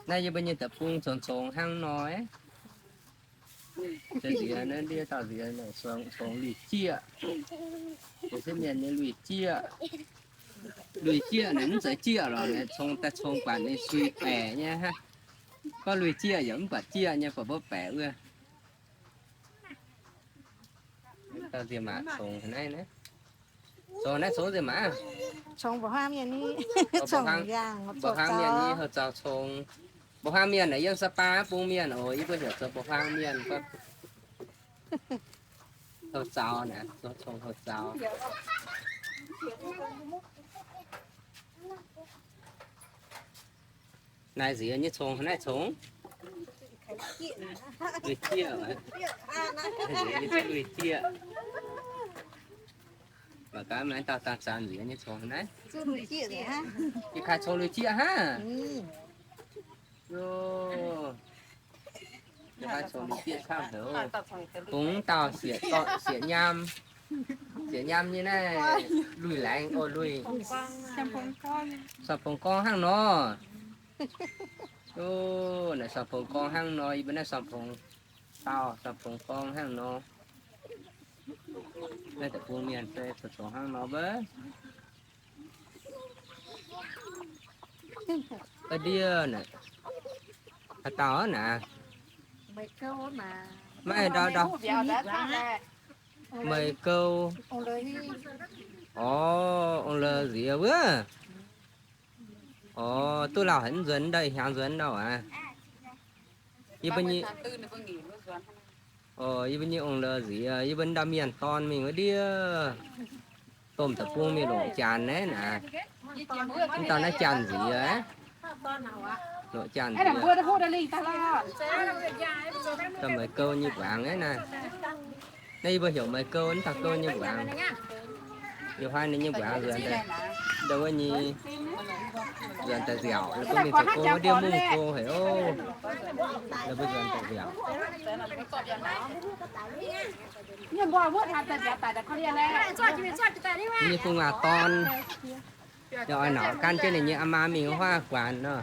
Naaiv yie mbuo nyei deic-bung congx-congx hnangv nor. Ziex nziex naaiv, ndiev dauh nziex congx lui-jieqv. Ziex mienh nyei lui-jieqv. Lui-jieqv naaic mv zeiz jieqv lorqc, naaiv congx daaih congx buatc ninh sui baeqc nyei hnangv. Gorngv lui-jieqv yaac mv buatc jieqv nyei, buatc mbuo baeqc wuov. Dauh nziex maac congx naaiv, congx naaiv congx nziex maac. Congx mba'hnangv mienh nyei, mba'hnangv mienh nyei houh zaux congx. Mba'hnangv mienh naaic yiem Sapa bung mienh oc, yie mbuo heuc zoux mba'hnangv mienh. Houh zaux naaic, congx houh zaux. Naaiv nziex nyei congx, naaiv congx. Lui-jieqv, nziex nyei lui-jieqv. Mangc gaax, maiv dauh dangh zanc nziex nyei congx naaiv. Yie kaaix congx lui-jieqv hnangv. Yo. Yie kaaix congx lui-jieqv camv haic oc. Bungx dauh sieqv, sieqv nyaam. Sieqv nyaam nyei naaiv lui-laengz oc, lui. Samv pongx gorngv hnangv nor. Yo, naaiv samv pongx gorngv hnangv nor, yie mbuo naaiv samv pongx dauh, samv pongx gorngv hnangv nor. Naaiv deic-bung mienh se zoux hnangv nor wuov. Aa, ndiev naaic, haaix dauh naaic? Maiv ndau ndau. Meih gou. Orv, ong lou nziex wuov. Orv, duqv lauh haic, mv nzuonx ndau, ih hnyangx nzuonx ndau aqv. Yie mbuo nyei, orv, yie mbuo nyei ong lou nziex, yie mbuo ndau mienh dorn mingh wuov ndiev. Domh deic-bung mingh longc janx naaiv naaic. Mv dauh naaiv janx nziex, longc janx nziex. Dauh meih gou nyei mbuangz naaiv naaiv. Naaiv yie mbuo heuc meih gou, mv dauh gou nyei mbuangz. Yie huaav ninh nyei mbuangz nzuonx daaih, ndau wuov nyei, nzuonx daaih nziaauc, la'guaih mingh zoux gong wuov ndiev mungv go haic oc. La'guaih nzuonx daaih nziaauc. Ninh nyei gu'nguaaz dorn, ninh oix nauc gan jienv ninh nyei aa maa mingh huaav guanx nor.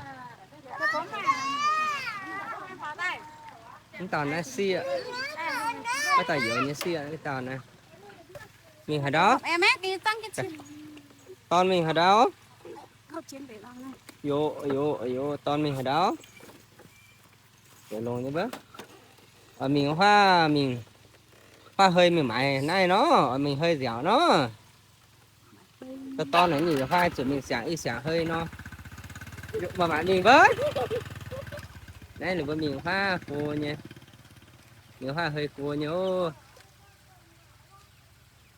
Mv dauh naaiv sieqv, mv dauh youz nyei sieqv, mv dauh naaiv. Mingh haaix ndau? Dorn mingh haaix ndau? Youz, youz, youz, dorn mingh haaix ndau? Youz longx nyei wuov. Mingh huaav, mingh huaav hei mingh maaiz naaiv nor, mingh hei nziaauc nor. Dorn naaic ninh huaav zuqc mingh siangx ih siangx hei nor. Mv baac mingh wuov. Naaiv ninh mbuo mingh huaav go nyei. Mingh huaav hei go nyei oc.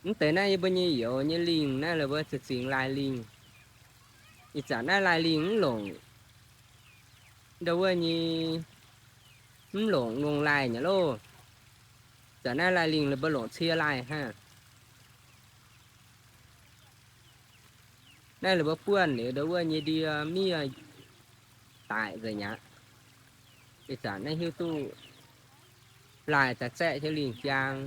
Mv deix naaiv yie mbuo nyei youz nyei lingh naaiv la'buo zuqc zingx laaih lingh. Ih zanc naaiv laaih lingh mv longc ndau wuov nyei, mv longc lungh laaih nyei loh. Zanc naaiv laaih lingh la'buo longc cie laaih hnangv. Naaiv la'buo buonv liuz ndau wuov nyei ndie miev daic nzengc mi'aqv. Ih zanc naaiv hiuv duqv laaih daaih zaeqv jienv lingh jaang,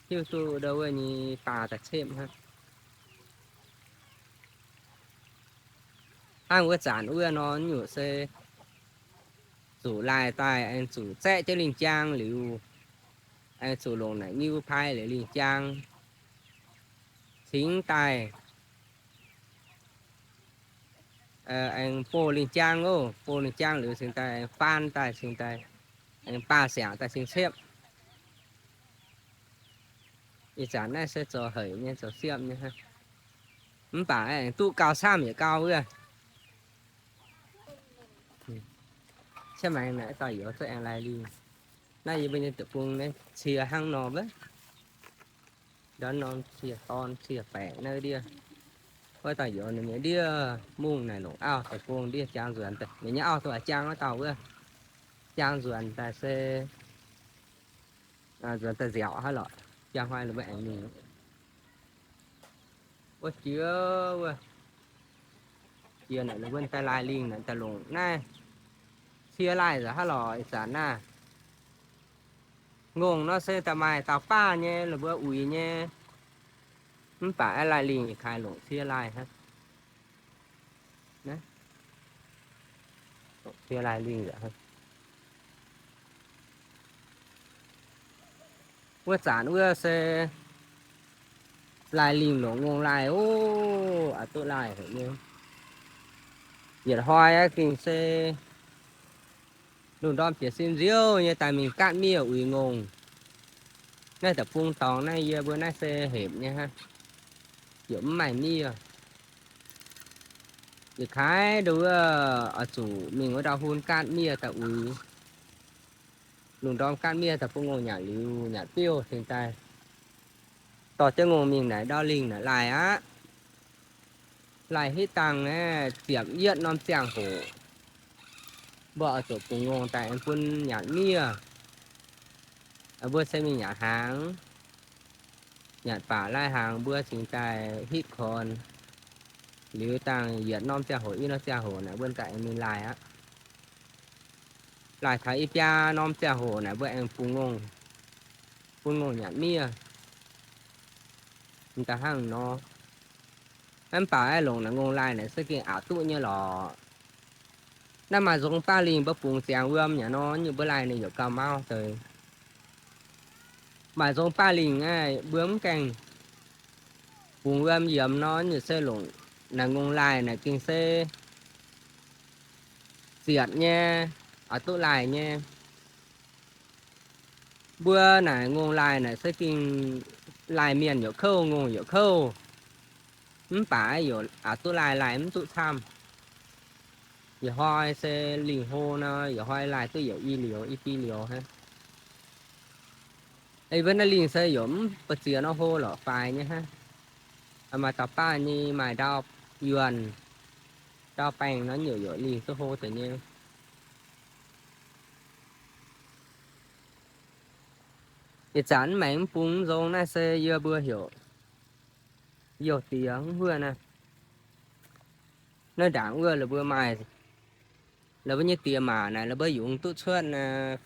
hiuv duqv ndau wuov nyei baah daaih cemv hnangv. Hnangv wuov zanc wuov nor, nyungc se zuqc laaih daaih aengx zuqc zaeqv jienv lingh jaang liuz, aengx zuqc longc naaic nyiu pai liuz lingh jaang cingx daaih, aengx boh lingh jaang oc. Boh lingh jaang liuz cingx daaih aengx faan daaih cingx daaih, aengx baah siangc daaih cingx cepv. Ih zanc naaiv se zoux haic nyei, zoux siepv nyei hnangv. Mv baac aengx duqv gau camv yietc gau wuov. Cietv maengx naaic dauh youz cuotv aengx laaih lingh. Naaiv yie mbuo nyei deic-bung naaiv cie hnangv nor wuov. Ndortv norm cie dorn cie baeqc naaiv ndiev. Wuov dauh youz ninh nyei ndiev mungv naaic longc auv deic-bung ndiev jaang nzuonx daaih. Ninh nyei auv dongh jang wuov dauh wuov. Jaang nzuonx daaih se nzuonx daaih nziaauc hnangv lorqc. Jang hnoi ninh mbuo aengx mingh. Wuov jiex wuov, jiex naaic ninh mbuo daaih laaih lingh naaic daaih longc naaiv cie laaih nzengc hnangv lorqc. Ih zanc naaiv ngongh nor se daaih maaih dauh baav nyei, ninh mbuo uix nyei. Mv baac aeqv, laaih lingh yietc kaaix longc cie laaih hnangv. Laaih lingh, wuov zanc wuov se laaih lingh longc ngongh laaih oc, a'duqv laaih haic nyei. Yietc hnoi aqv gengh se lungh ndorm jiez sin nziouv nyei daaih mingh gaatv miev uix ngongh. Naaiv deic-bung dorngx naaiv yie mbuo naaiv se hepc nyei hnangv, yaac mv maaih miev. Yietc kaaix nduov oix zuqc mingh wuov ndau hun gaatv miev daaih uix. Lungh ndorm gaatv miev daaih bun ngongh nyanc liuz nyanc biouv cingx daaih dorh jienv ngongh mingh naaic ndau lingh naaic laaih aqv. Laaih hitv dangh aeqv, ziepc yietv norm ziangh hoc mbuo oix zuqc bungx ngongh daaih aengx bun nyanc miev. Mbuo se mingh nyanc hnaangx, nyanc baac laaih hnaangx mbuo cingx daaih hitv korn. Liuz dangh yietc norm ziangh hoc, i norm ziangh hoc naaic mbuo daaih aengx mingh laaih aqv. Laaih taux i biaa norm ziangh hoc naaic mbuo aengx bungx ngongh, bun ngongh nyanc miev. Da'hnangv nor, mv baac longc naaic ngongh laaih naaic se gengh aqc duqv nyei lorqc. Naaiv maaih nzong baav lingh mbuo bungx ziangx wuom nyanc nor, nyungc mbuo laaih ninh yaac gauh mauv deix. Maaih nzong baav lingh aeqv, mbuo mv gaengh bungx wuom yiemx nor, nyungc se longc naaic ngongh laaih naaic gengh se zietc nyei, aqc duqv laaih nyei. Mbuo naaic ngongh laaih naaic se gengh laaih mienh yaac kouv, ngongh yaac kouv. Mv baac yaac aqc duqv laaih, laaih mv duqv camv. Yietc hnoi se lingh hlo nor, yietc hnoi laaih duqv yaac i liouz i biei liouz hnangv. Ei, mbuo naaiv lingh se yaac mv ba'ziex nor hlo lorqc, faix nyei hnangv. Maaih dauh baav nyei maaih ndau yuonh, ndau baengh nor nyungc yaac lingh duqv hlo deix nyei. Ih zanc mv maengx mv bung mv nzong naaiv se yie mbuo heuc youh diex mv huov naaiv. Naaiv ndaangc wuov la'buo maaih, la'buo nyei diex maac naaic la'buo yungz duqv cuotv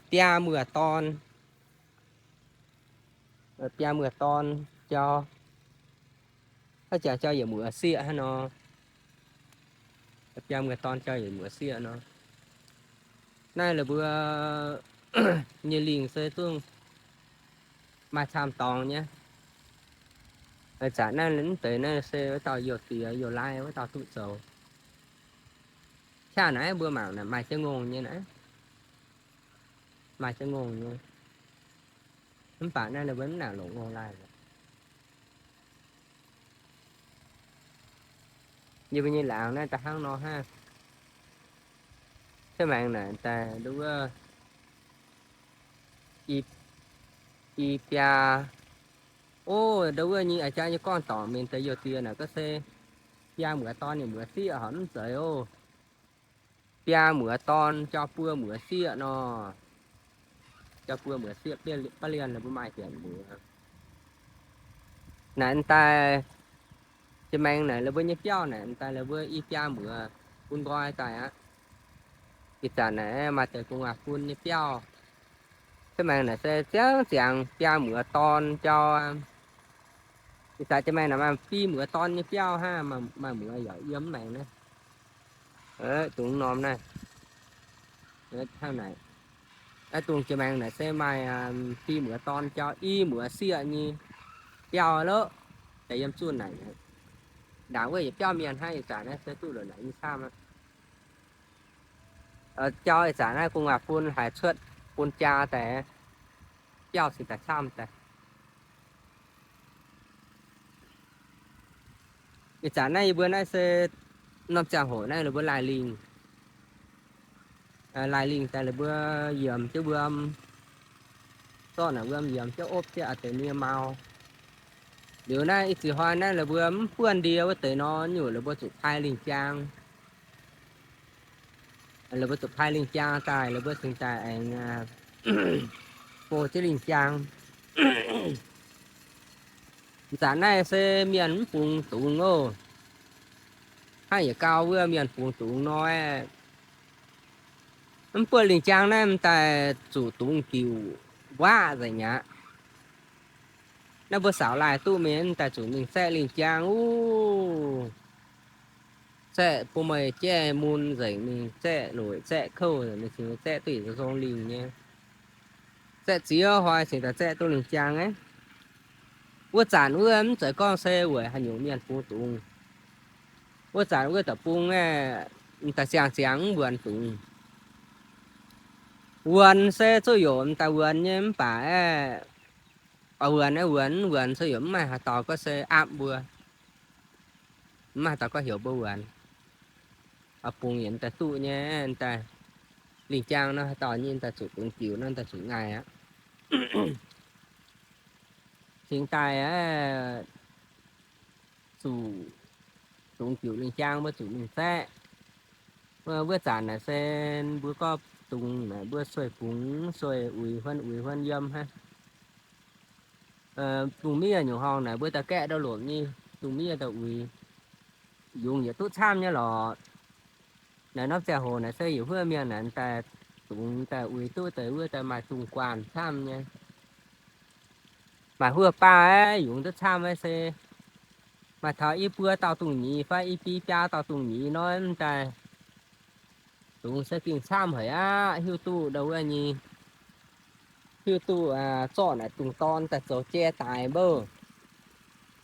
biaa muoz-dorn. Biaa muoz-dorn jauv, haaix jaax jauv yietc muoz sieqv hnangv nor. Biaa muoz-dorn jauv yietc muoz sieqv nor. Naaiv la'buo nyei lingh se zungv maaih camv dorngx nyei. Ih zanc naaiv mv deix naaiv se wuov dauh youh diex youh laai wuov dauh duqv zoux. Qaqv naaiv mbuo mangc naaic maaih jienv ngongh nyei naaiv. Maaih jienv ngongh nyei. Mv baac naaiv mbuo mv nangc longc ngongh laaih. Yie mbuo nyei laangz naaiv da'hnangv nor hnangv. Ciev maengx naaic daaih nduov wuov i, i biaa, o, nduov wuov nyei a'jang nyei gorngv dorngc mingh deix youh diex naaic ga'sie biaa muoz dorn nyei muoz sieqv horpc mv zeiz oc. Biaa muoz dorn jauv buo muoz sieqv nor. Jauv buo muoz sieqv baav lienh la'buo maaih hienx muoz. Naaic daaih, jiex maengx naaic la'buo nyei biauv naaic daaih la'buo i biaa muoz bun nqoi daaih aqv. Ih zanc naaic maaih deix gu'nguaaz-fun nyei biauv. Ciev maengx naaic se ziangv ziangx biaa muoz dorn jauv. Ih zanc jiex maengx naaic maaih biaa muoz dorn nyei biauv hnangv, maaih muoz yaac yiem maengx naaiv. Dungx norm naaiv. Hnangv naaic, dungx jiex maengx naaic se maaih biaa muoz dorn jauv i muoz sieqv nyei biauv loqv. Daaih yiem zunh naaic, ndaangc wuov yietc biauv mienh hnangv, ih zanc naaiv se duqv loc naaic nyei camv aqv. Jauv ih zanc naaiv gu'nguaaz-fun haiz cuotv bun jaa daaih, biauv cingx daaih camv daaih. Ih zanc naaiv yie mbuo naaiv se norm ziangh hoc naaiv la'buo laaih lingh. Laaih lingh daaih la'buo yiemx jienv wuom, zorqv naaic wuom yiemx jienv opv jienv a'deix nie mau. Liuz naaiv ih ziex hnoi naaiv la'buo mv buonv ndie wuov deix nor, nyungc la'buo zuqc pai lingh jaang. La'buo zuqc pai lingh jaang daaih, la'buo cingx daaih aengx go jienv lingh jaang. Zanc naaiv se mienh mv bungx dungz oc. Hnangv yietc gau wuov mienh bungx dungz nor, mv buonv lingh jaang naaiv m'daaih zuqc dungz diuc nquaqv nzengc aqv. Naaiv mbuo saauc laaih duqv mingh m'daaih zuqc mingh zaeqv lingh jaang uv. Zaeqv bun meih jaiv mun nzengc mingh, zaeqv loic zaeqv kouv, ninh cingx zaeqv duqv yietc nzong lingh nyei. Zaeqv ziex hnoi cingx daaih zaeqv duqv lingh jaang aqv. Wuov zanc wuov mv zeiz gorngv se weic haaix nyungc mienh bungx dungz. Wuov zanc wuov deic-bung aeqv, m'daaih ziangh ziangx mv wuonx dungz. Wuonx se zuqc youc m'daaih wuonx nyei mv baac aeqv, wuonx aeqv wuonx mv wuonx se youc mv maaih haaix dauh gorngv se aapv mbuo. Mv maaih haaix dauh gorngv heuc mbuo wuonx. Bungx yietc daaih duqv nyei, daaih lingh jaang nor haaix dauh nyei daaih zuqc dungx diuc nor daaih zuqc ngaih aqv. Cingx daaih zuqc dungx diuc lingh jaang mbuo zuqc mingh zaeqv. Wuov zanc naaic se mbuo gorngv dungz naaic mbuo sueih bungx sueih uix huonv uix huonv yiem hnangv. Dungz miev nyungc horngh naaic mbuo daaih gaeqv ndau lomc nyei, dungz miev daaih uix. Yungz yietc duqv camv nyei lorqc. Naaiv norm ziangh hoc naaic se yietc huov mienh naaic daaih dungz daaih uix duqv deix wuov daaih maaih dungz guanh camv nyei. Maaih huov baav aeqv, yungz duqv camv aeqv se maaih taux i buo dauh dungz nyeiz fai i biei biaa dauh dungz nyeiz nor mv daaih dungz se gengh camv haic aqv. Hiuv duqv ndau wuov nyei, hiuv duqv zorqv naaic dungz dorn daaih zoux jai daaih mbouv.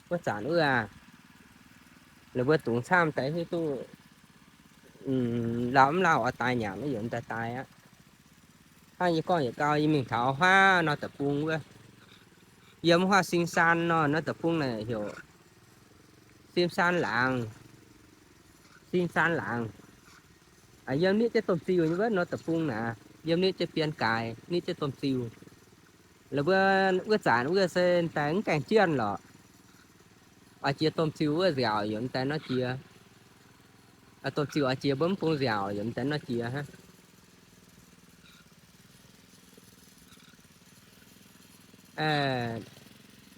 Wuov zanc wuov aac, ninh mbuo dungz camv daaih hiuv duqv lauh mv lauh oix daaih nyanc naaiv yaac daaih daaih aqv. Hnangv yie gorngv yietc gau, yie mingh taux huaav nor deic-bung wuov, yiem huaav Sin San nor, nor deic-bung naaic heuc Sin San Laangz. Sin San Laangz. Yiem nitv jienv domh ziuh nyei wuov nor deic-bung naaic, yiem nitv jienv Bienh Gaaix, nitv jienv domh ziuh. Laaix mbuo wuov zanc wuov se daaih mv gaengh jienv lorqc. Oix jiex domh ziuh wuov nziaauc yaac daaih nor jiex. Domh ziuh oix jiex mbuo mv bung nziaauc yaac daaih nor jiex hnangv.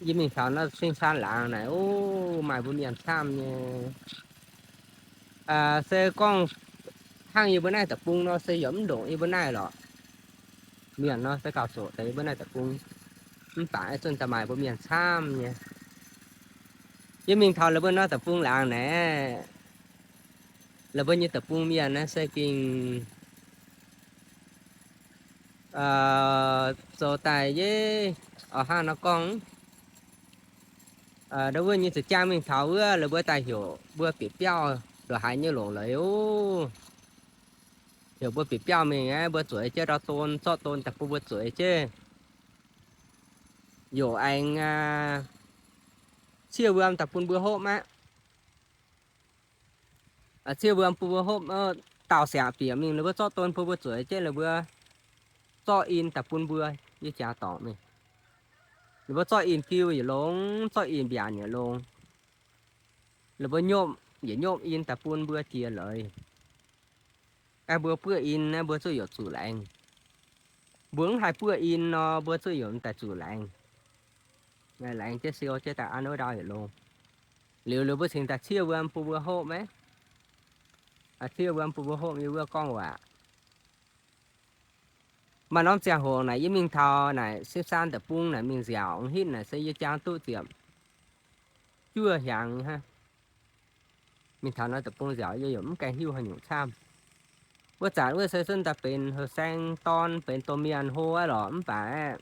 Yie mingh taux nor Sin San Laangz naaic, o, maaih mbuo mienh camv nyei. Se gorngv hnangv yie mbuo naaiv deic-bung nor se yaac mv ndongc yie mbuo naaiv lorqc. Mienh nor se gauh zoqc deix yie mbuo naaiv deic-bung, mv baac zunh daaih maaih mbuo mienh camv nyei. Yie mingh taux laaix mbuo nor deic-bung laangz naaic, laaix mbuo nyei deic-bung mienh naaiv se gengh zoux daaih yeiv, oix hnangv nor gorngv, ndau wuov nyei za'jangv mingh taux wuov laaix mbuo daaih heuc mbuo bieqc biauv ndongc haaix nyei longc leiz oc. Heuc mbuo bieqc biauv mingh aeqv, mbuo zueiz jienv ndau don, zorqv don daaih bun mbuo zueiz jienv. Yaac aengx ciev wuom daaih bun mbuo hopv aqv. Ciev wuom bun mbuo hopv, daauh siangx bieqc mingh, ninh mbuo zorqv don bun mbuo zueiz jienv, ninh mbuo zorqv in daaih bun mbuo yiem jaax dorngc mingh. Ninh mbuo zorqv in diuh yietc longx, zorqv in mbiaanc yietc longx. Ninh mbuo nyomv yietc nyomv in daaih bun mbuo jiex leiz. Aeqv, mbuo buoqv in naaiv mbuo zuqc youc zuqc laengz. Mbuo mv haih buoqv in nor, mbuo zuqc youc daaih zuqc laengz. Laengz jienv siou jienv daaih an wuov ndau yietc longx. Liuz, liuz mbuo cingx daaih ciev wuom bun mbuo hopv maiv? Ciev wuom bun mbuo hopv yie wuov gorngv waac. Maaih norm ziangh hoc naaic yie mingh taux naaic Sin San deic-bung naaic mingh nziaauc, m'hitv naaic se yie jangx duqv ziepc juov hiaangx hnangv. Mingh taux naaiv deic-bung nziaauc yie yaac mv gaengh hiuv haaix nyungc camv. Wuov zanc wuov se zunv daaih benx houh saeng dorn, benx domh mienh hlo aqv lorqc, mv baac aeqv,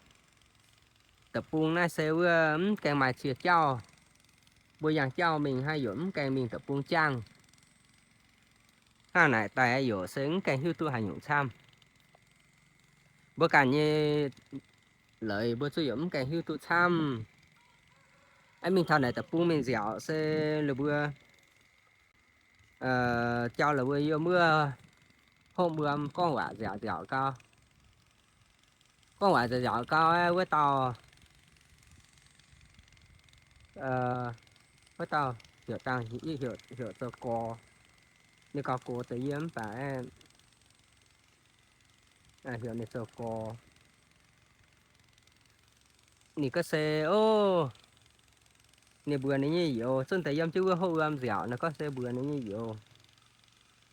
deic-bung naaiv se wuov mv gaengh maaih cie jauv. Mbuo yangh jauv mingh hnangv, yaac mv gaengh mingh deic-bung jangv. Hnangv naaic daaih yaac se mv gaengh hiuv duqv haaix nyungc camv. Mbuo ganh nyei leiz mbuo zuqc yaac mv gaengh hiuv duqv camv. Aeqv, mingh taux naaic deic-bung mingh nziaauc se laaix mbuo jauv laaix mbuo yiem wuov hopv wuom gorngv waac nziaauc nziaauc gau. Gorngv waac nziaauc nziaauc gau aeqv, wuov dauh, wuov dauh heuc dangh, heuc zoux Gorx. Ninh gauh gox deix yie mv baac aeqv, heuc ninh zoux Gorx. Ninh gorngv se, o, ninh mbuox ninh nyei youz, zunv deix yiem jienv wuov hopv wuom nziaauc, ninh gorngv se mbuox ninh nyei youz,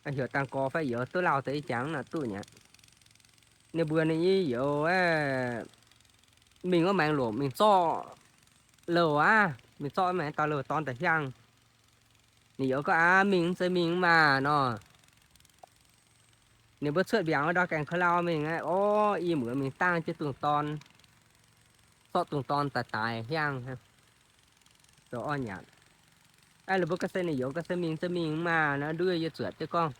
heuc dangh Gorx fai youz duqv lauh deix ih jangx nor duqv nyei. Ninh mbuox ninh nyei youz aeqv, mingh wuov maengx lomc mingh zorqv louh aqv, mingh zorqv maengx dauh louh dorn daaih hiaangx. Ninh youz gorngv, Aav, mingh mv zeiz mingh maah nor. Ninh mbuo cuotv mbiaangx wuov ndau gaengh ka'lau mingh aqv. Orv, i muoz mingh dangh jienv dungz dorn, zorqv dungz dorn daaih daix hiaangv zoux orv nyanc. Aa, la'buo ga'sie ninh youz ga'sie mingh mv zeiz mingh maah nor, nduov yie zuotc jienv gorngv,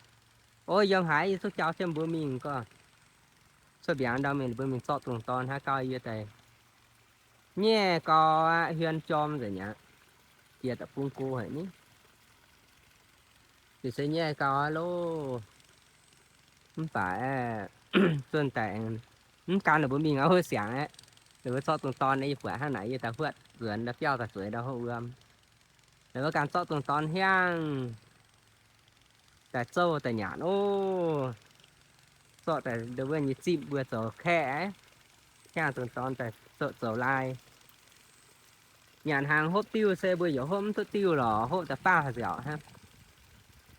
Orv, yiem haaix, yie zungv jauv jienv mbuo mingh gorngv. Cuotv mbiaangx ndau mingh, mbuo mingh zorqv dungz dorn hnangv gau yie daaih nyaiv gau aqv, hiuon jorm nzengc aqv. Jiex da'bung go haic ni. Jiex se nyaiv gau aqv loh. Mv baac zunh daaih mv gan ninh mbuo mingh aqv, siangx aqv. Ninh mbuo zorqv dungz dorn, yie buatc hnangv naaic yie daaih huotv nzuonx ndau biauv daaih zueiz ndau hov wuom. Ninh mbuo ganh zorqv dungz dorn hiaangv daaih zouv daaih nyanc oc. Zorqv daaih ndon wuov nyei zipv mbuo zoux kaeqv, hiaangv dungz dorn daaih zoux, zoux lai. Nyanc hnaangx hopv diuh se mbuo yaac hopv mv duqv diuh lorqc, hopv daaih baav nziaauc hnangv.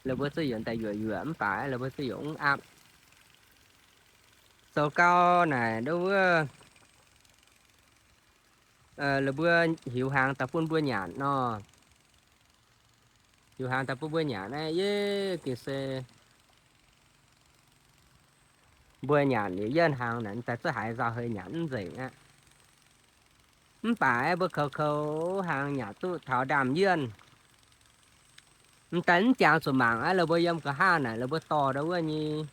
La'buo zuqc yaac daaih yuoqc yuoqc mv baac la'buo zuqc yaac mv aapv. Zoux gau naaic ndon wuov, la'buo hiuv hnaangx daaih bun mbuo nyanc nor. Hiuv hnaangx daaih bun mbuo nyanc naaiv yie gengh se mbuo nyanc liuz yienh hnaangx naaic daaih zuqc haiz nzauh heix nyanc mv nzengc aqv. Mv baac mbuo koux koux hnaangx nyanc duqv taux ndaamv-yienh. M'daaih mv jangx zuqc mangc aqv, la'buo yiem nqa'haav naaic la'buo dorh ndau wuov nyei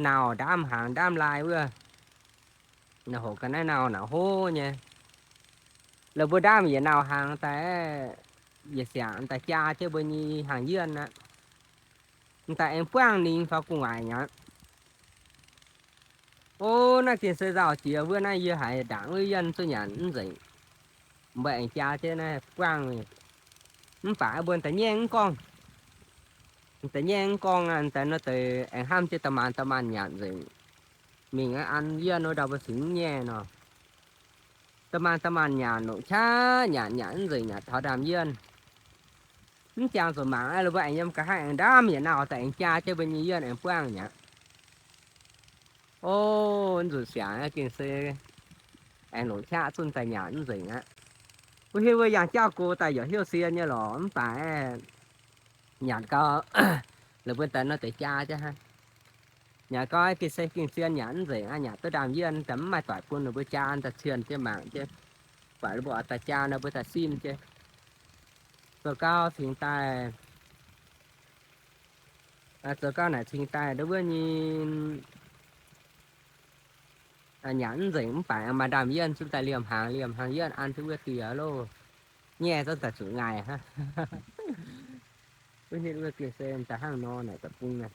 nauh ndaamv hnaangx ndaamv lai wuov. Hoqc ga'naaiv nauh naaic hov nyei. La'buo ndaamv yietc nauh hnaangx daaih, yietc siangx daaih jaa jienv mbuo nyei hnaangx-yienh aqv. M'daaih aengx buangv ningx faaux gu'nguaaic aqv. O, naaiv gengh se nzauh jiex wuov naaiv yie haiz ndaangc wuov yienh zuqc nyanc mv nzengc. Mbuo aengx jaa jienv naaiv buangv. Mv baac mbuo da'nyaiv mv gorngv. Da'nyaiv mv gorngv aqv, daaih nor deix aengx hnamv jienv da'maanc da'maanc nyanc nzengc. Mingh an yienh wuov ndau mbuo cingx mv nyaiv nor. Da'maanc da'maanc nyanc longc qaqv nyanc nyanc mv nzengc nyanc taux ndaamv-yienh. Mv jangx zuqc mangc aqv, la'buo aengx yiem nqa'haav aengx ndaamv yietc nauh daaih aengx jaa jienv mbuo nyei yienh aengx buangv aqv. O, nzunc siangx gengh se aengx longc qaqv zunh daaih nyanc mv nzengc aqv. Wuov hiuv wuov yangh jauv go daaih yaac hiuv sie nyei lorqc, mv baac nyanc gau, la'buo daaih nor deix jaa jienv hnangv. Nyanc gau gengh se gengh zien nyanc mv nzengc aqv, nyanc duqv ndaamv-yienh daaih mv maaih doic bun ninh mbuo jaa daaih cienh jienv mangc jienv. Buatc ninh mbuo oix daaih jaa nor mbuo daaih simv jienv. Zoux gau cingx daaih, zoux gau naaic cingx daaih ndau wuov nyei nyanc mv nzengc mv baac maaih ndaamv-yienh zunh daaih liemh hnaangx liemh hnaangx yienh an jienv wuov dieh loh. Nyaiv zungv daaih zuqc ngaih hnangv. Wuov hiuv wuov gengh se daaih hnangv nor naaic deic-bung naaic.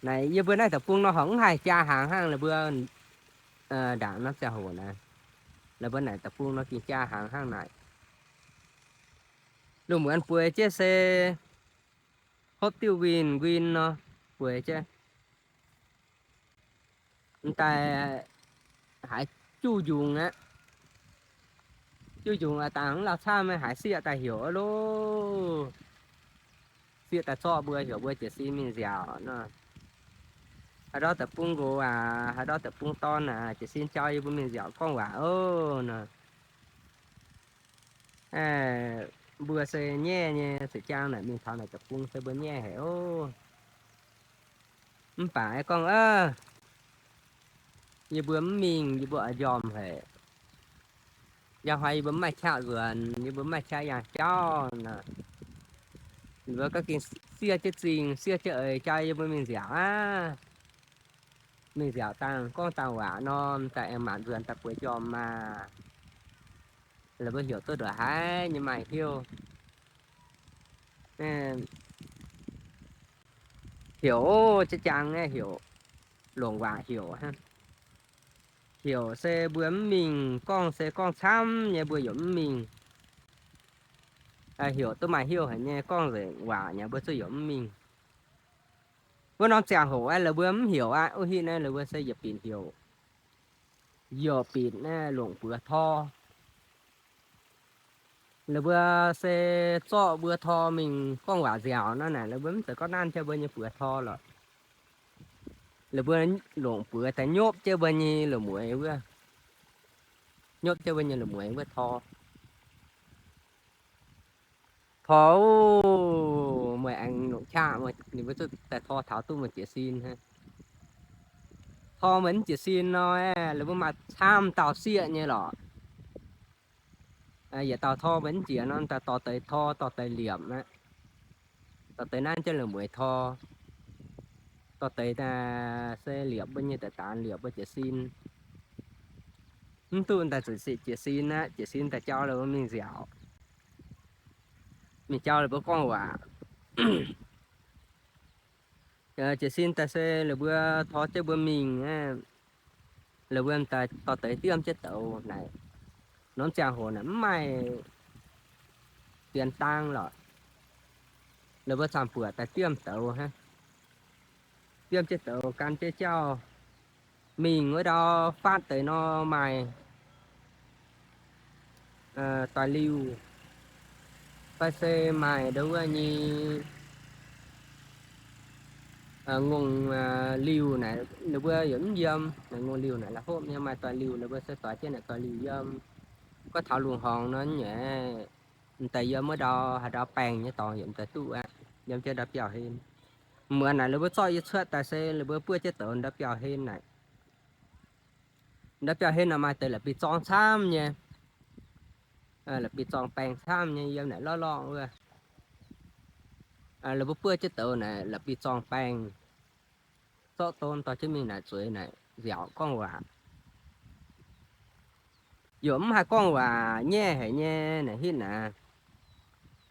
Naaic yie mbuo naaiv deic-bung nor horpc mv haih jaa hnaangx hnangv la'buo ndaangc norm ziangh hoc naaic. La'buo naaic deic-bung nor gengh jaa hnaangx hnangv naaic. Lungh muonz bueix jienv se hopv diuh winh nquin nor, bueix jienv. M'daaih haiz juv njungx aqv. Juv njungx aqv, dangh mv lauh camv haiz sieqv daaih heuc loh. Sieqv daaih zorqv mbuo, heuc mbuo jiez sin mingh nziaauc nor. Haaix ndortv deic-bung nqox aac, haaix ndortv deic-bung dorn aac, jiez sin jauv yie mbuo mingh nziaauc gorngv waac oc nor. Mbuo se nyaiv nyei, za'gengh naaic mingh taux naaic deic-bung se mbuo nyaiv haic oc. Mv baac gorngv, yie mbuo mv mingh, yie mbuo oix njormh haic. Njang hnoi yie mbuo mv maaih qaqv nzuonx, yie mbuo mv maaih qaqv yangh jauv nor, mbuo gorngv gengh siev jienv zingh, siev jienv eix jaa yie mbuo mingh nziaauc aqv. Mingh nziaauc dangh gorngv dangh waac nor, daaih aengx maanc nzuonx daaih bueix njormh maah. Laaix mbuo heuc duqv ndongc haaix nyei maaih hnyouv. Heuc za'gengh aeqv, heuc longc waac heuc hnangv. Heuc se mbuo mv mingh, gorngv se gorngv camv nyei mbuo yaac mv mingh. Heuc duqv maaih hnyouv haic nyei, gorngv nzengc waac nyei mbuo zungv yaac mv mingh. Wuov norm ziangh hoc aeqv, laaix mbuo mv heuc aqv. Wuov hitv naaiv laaix mbuo se yietc binc heuc, yietc binc naaiv longc buoz tor. Laaix mbuo se zorqv mbuo tor mingh gorngv waac nziaauc nor naaic, laaix mbuo mv zeiz gorngv nanv jienv mbuo nyei buoz tor lorqc. Laaix mbuo longc buoz daaih nyopv jienv mbuo nyei loz-mueiz wuov, nyopv jienv mbuo nyei loz-mueiz wuov tor. Tor, meih aengx longc qaqv, ninh mbuo zuqc daaih tor taux duqv meih jiez sin hnangv. Tor meih mv jiez sin nor, lih mbuo maaih camv dauh sieqv nyei lorqc. Yietc dauh tor meih mv jiez nor, daaih dorh deix tor, dorh deix liepc aqv. Dorh deix naaiv jienv la'mueiz tor, dorh deix se liepc mbuo nyei daaih daanx liepc mbuo jiez sin. Mv duqv daaih zuqc jiez sin aqv. Jiez sin daaih jauv lih mbuo mingh nziaauc. Mingh jauv lih mbuo gorngv waac. Jiez sin daaih se lih mbuo tor jienv mbuo mingh, lih mbuo daaih dorh deix diemv jienv douz naaic. Norm ziangh hoc naaic mv maaih dien dang lorqc. Lih mbuo camv-buoc daaih diemv douz hnangv. Diemv jienv douz gan jienv jauv mingh wuov ndau faatv deix nor maaih doix-liuh, fai se maaih ndo wuov nyei ngongh liuh naaic, ninh mbuo yaac mv yiem. Naaic ngongh liuh naaic la'hopv nyei, maaih doix-liuh ninh mbuo se doix jienv naaic doix-liuh yiem. Gorngv taux lungh horngx nor nyei, m'daaih yiem wuov ndau haaix ndau baengh nyei dorngx yaac m'daaih duqv aqv, yiem jienv ndau biauv-hlen. Muonz naaic ninh mbuo zorqv yie cuotv daaih se ninh mbuo buov jienv douz ndau biauv-hlen naaic. Ndau biauv-hlen naaic maaih deix la'bieiv-zorng camv nyei, la'bieiv-zorng baengh camv nyei yiem naaic lorqc lorqc wuov. Ninh mbuo buov jienv douz naaic la'bieiv-zorng baengh, zorqv don dorh jienv mingh naaic zueiz naaic nziaauc gorngv waac. Yaac mv haih gorngv waac nyaiv haic nyei naaic hitv naaic.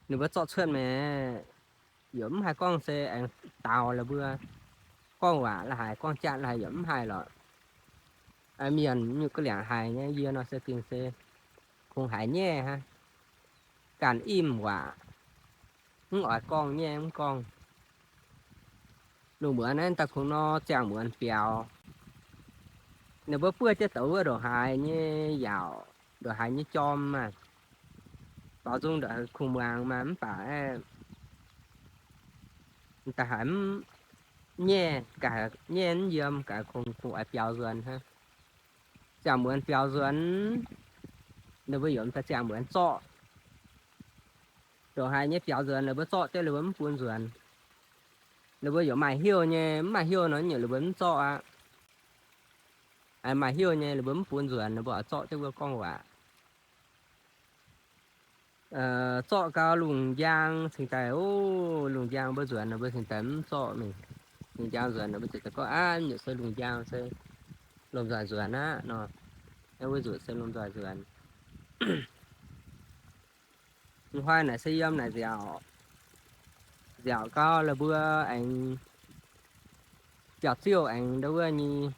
Ninh mbuo zorqv cuotv maengc, yaac mv haih gorngv se aengx daaux la'buo gorngv waac la'haic, gorngv jatv la'haic yaac mv haih lorqc. Mienh nyungc ga'liangc haic nyei, yie nor se gengh se kungx haiz nyaiv hnangv. Ganh im waac, mv oix gorngv, nyaiv mv gorngv. Lungh muonz naaiv daaih kungx nor ziangh muonz biaux. Ninh mbuo buov jienv douz wuov ndongc haaix nyei yaauc, ndongc haaix nyei jorm maah, baaux nzung ndongc haaix kungx muangx maah, mv baac da'haiz mv nyaiv, ga'haiz nyaiv mv yiem, ga'haiz kungx, kungx oix biaux nzuonx hnangv. Ziangh muonz biaux nzuonx, ninh mbuo yaac m'daaih ziangh muonz zorqv. Ndongc haaix nyei biaux nzuonx ninh mbuo zorqv jienv ninh mbuo mv bun nzuonx. Ninh mbuo yaac maaih heuv nyei, mv maaih heuv nor yaac ninh mbuo mv zorqv aqv. Maaih heuv nyei ninh mbuo mv bun nzuonx, ninh mbuo oix zorqv jienv wuov gorngv waac. Zorqv gau lungh njang cingx daaih, o, lungh njang mbuo nzuonx ninh mbuo cingx daaih mv zorqv mingh. Lungh njang nzuonx ninh mbuo ziouc gorngv, aav, nyungc se lungh njang se lomh nzoih nzuonx aqv nor. Wuov nzunc se lomh nzoih nzuonx. M'hnoi naaic se yiem naaic nziaauc, nziaauc gau la'buo aengx biauv-ziouv aengx ndo wuov nyei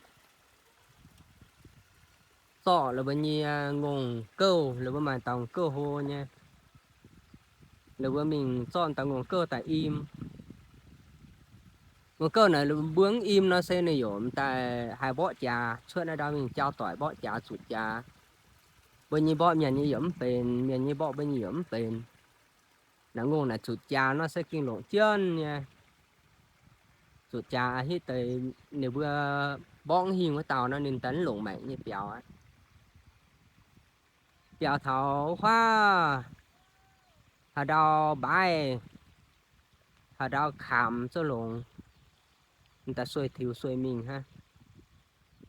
zorqv la'buo nyei ngongh gouv, la'buo maaih dauh ngongh gouv hlo nyei. La'buo mingh zorqv dauh ngongh gouv daaih im. Ngongh gouv naaic mbuo mv im nor se ninh yaac m'daaih haih mborqv jaax, cuotv naaiv ndau mingh jauv doic mborqv jaax zuqc jaax. Mbuo nyei mborqv mienh nyei yaac mv benx, mienh nyei mborqv mbuo nyei yaac mv benx. Naaiv ngongh naaic zuqc jaax nor se gengh longc jienv nyei. Zuqc jaax hitv deix ninh mbuo mborqv hingh wuov dauh nor ninh daaih mv longc maengc nyei biaux aqv. Biaux taux huaav, haaix ndau mbaaih, haaix ndau kamx zouv longx, m'daaih sueih tiux sueih mingh hnangv.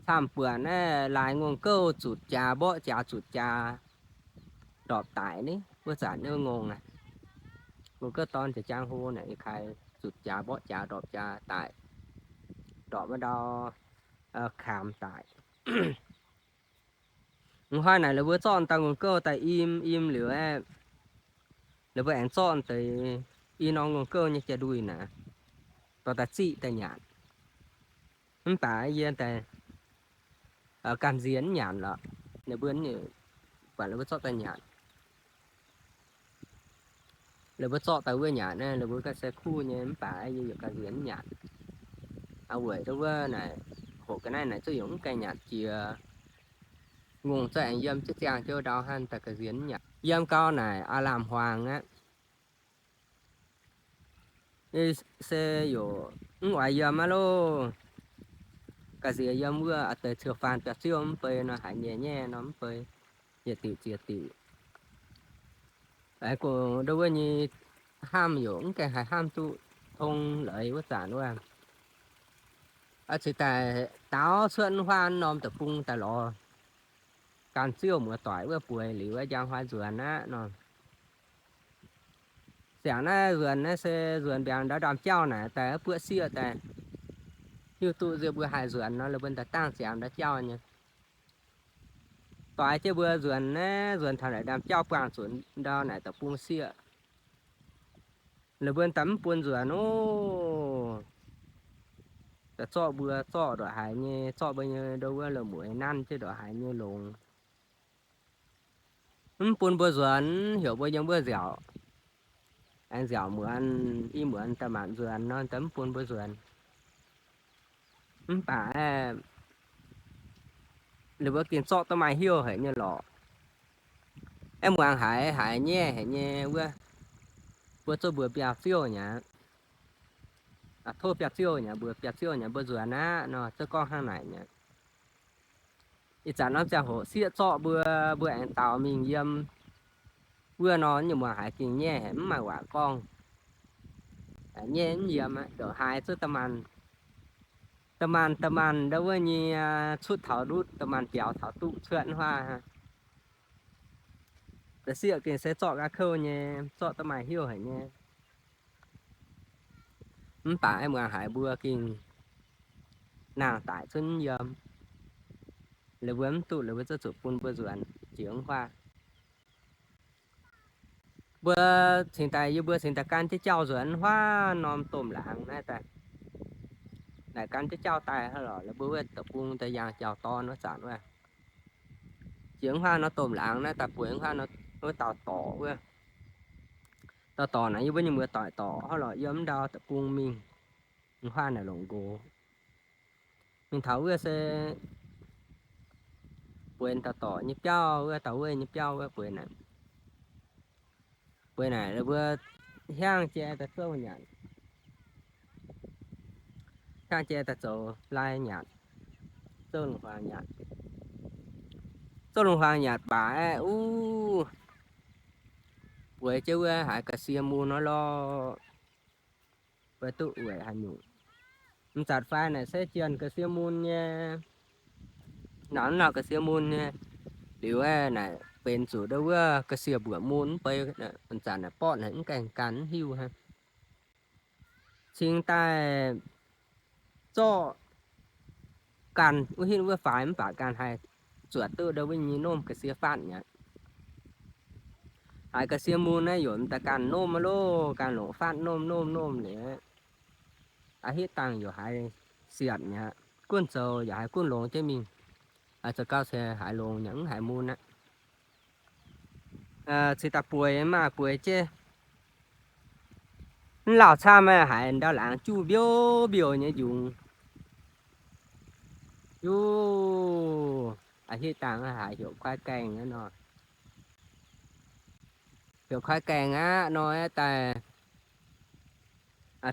Camv-buonc naaiv laaix ngongh gouv zuqc jaax mborqv jaax zuqc jaax ndorpc daic ni, wuov zanc nyei ngongh aac. Ngongh gouv dorn jiex jaang hlo naaic, kaaix zuqc jaax mborqv jaax ndorpc jaax daic, ndorpc wuov ndau kamx daic. M'hnoi naaic la'buo zorqv dauh ngongh gouv daaih im, im liuz aeqv, la'buo aengx zorqv deix i norm ngongh gouv nyei jaa-nduih naaic dorh daaih ziqv daaih nyanc. Mv baac yie daaih ganh nziex mv nyanc lorqc. Ninh mbuo buatc la'buo zorqv daaih nyanc, la'buo zorqv daaih wuov nyanc, la'buo ganh se kuv nyei, mv baac yie yaac ganh nziex mv nyanc. Weic ndau wuov naaic, hoqc ga'naaiv naaic zuqc yaac mv gaengh nyanc jiex. Ngongh za'gengh yiem jienv ziangh jienv ndau hnangv, daaih ga'nziex mv nyanc. Yiem gau naaic aav lamh hmuangx aqv. Se yaac mv oix yiem aqv loh. Ga'nziex yiem wuov a'deix ciou faanh biauv-ziouv mv bei nor, haiz nyei nyaiv nor mv bei, yietc diuc ziex diuc. Aengx gorngv ndau wuov nyei hnamv yaac mv gaengh haih hnamv duqv tong leiz wuov zanc wuov. Cingx daaih daaux cuotv wuov norm deic-bung daaih lorz gan ziouv muoz-doic wuov bueix liuz wuov njang hnoi nzuonx aqv nor. Ziangx naaiv nzuonx naaiv se nzuonx mbiaangx ndau ndaamv-jauv naaic daaih buoqv sieqv daaih, hiuv duqv nziex mbuo haih nzuonx nor, la'buonc daaih dangh ziangx ndau jauv nyei. Doix jienv mbuo nzuonx naaiv, nzuonx taux naaic ndaamv-jauv buangh zuqc ndau naaic deic-bung sieqv. La'buonc daaih mv bun nzuonx oc. Daaih zorqv mbuo, zorqv ndongc haaix nyei, zorqv mbuo nyei ndo wuov loz-mueiz nanv jienv ndongc haaix nyei longx. Mv bun mbuo nzuonx, heuc mbuo yiem wuov nziaauc, aengx nziaauc muonz, i muonz daaih maanc nzuonx nor, daaih mv bun mbuo nzuonx. Mv baac la'buonc gengh zorqv duqv maaih heuc haic nyei lorqc. Aengx muangx haiz, haiz nyaiv haic nyei wuov, mbuo zungv mbuox biauv-ziouv nyei aqv. Tov biauv-ziouv nyei, mbuox biauv-ziouv nyei mbuo nzuonx aqv nor, zungv gorngv hnangv naaic nyei. Ih zanc norm ziangh hoc sieqv zorqv mbuo, mbuo aengx daaux mingh yiem wuov nor, nyungc muangx haiz gengh nyaiv haic, mv maaih waac gorngv. Nyaiv mv yiem aqv, ndongc haaix zungv da'maanh, da'maanh, da'maanh ndau wuov nyei, cuotv taux ndutv, da'maanh biaux taux duqv cuotv huaav. Da'sieqv gengh se zorqv ga'kouv nyei, zorqv duqv maaih heuc haic nyei. Mv baac aengx muangx haiz mbuo gengh nangh daic zunv yiem. La'buonc mv duqv, la'buonc zungv zuqc bun mbuo nzuonx jiex huaav. Mbuo cingx daaih, yie mbuo cingx daaih gan jienv jauv nzuonx huaav norm domh laangz naaiv daaih. Naaic gan jienv jauv daaih hnangv lorqc, la'buonc wuov deic-bung daaih yangh jauv-dorn wuov zanc wuov. Jiex huaav norm domh laangz naaiv daaih bueix huaav wuov dauh dorc wuov. Dauh dorc naaic yie mbuo nyei muoz-doic dorc hnangv lorqc, yiem ndau deic-bung mingh, huaav naaic longc nqox. Mingh taux wuov se bueix dauh dorc nyei biauv wuov, dauh wuov nyei biauv wuov bueix naaic. Bueix naaic mbuo hiaangv jai daaih zouv nyanc. Hiaangv jai daaih zoux lai nyanc, zouv lungh huaang nyanc. Zouv lungh huaang nyanc baac aeqv, uv, bueix jienv wuov haiz ga'sie mun nor lorqc. Mbuo duqv weic haaix nyungc? M'zanc faix naaic se jienh ga'sie mun nyei. Naaic mv lauh ga'sie mun nyei. Liuz aeqv, naaic benx zuqc ndo wuov ga'sie mbuoqc mun mv bei, m'zanc naaic borqv naaic mv gaengh ganh mv hiuv hnangv. Cingx daaih zorqv ganh wuov hitv wuov faix mv baac ganh haih zuotc duqv ndo wuov nyei nomv ga'sie fatv mi'aqv. Haiz ga'sie mun naaiv yaac m'daaih ganh nomv loh, ganh longc fatv nomv nomv nomv liuz, a'hitv dangh yaac haiz siatc mi'aqv. Gunv zoux yaac haiz gunv longx jienv mingh. Haiz zoux gau se haiz longx nyei, mv haiz mun aqv. Cingx daaih bueix maah, bueix jienv mv lauh camv, haiz ndau laangz juv mbiouv mbiouh nyei njungx. Juv, a'hitv dangh haiz heuc kuaaiv gaengh nor. Heuc kuaaiv gaengh aqv nor daaih,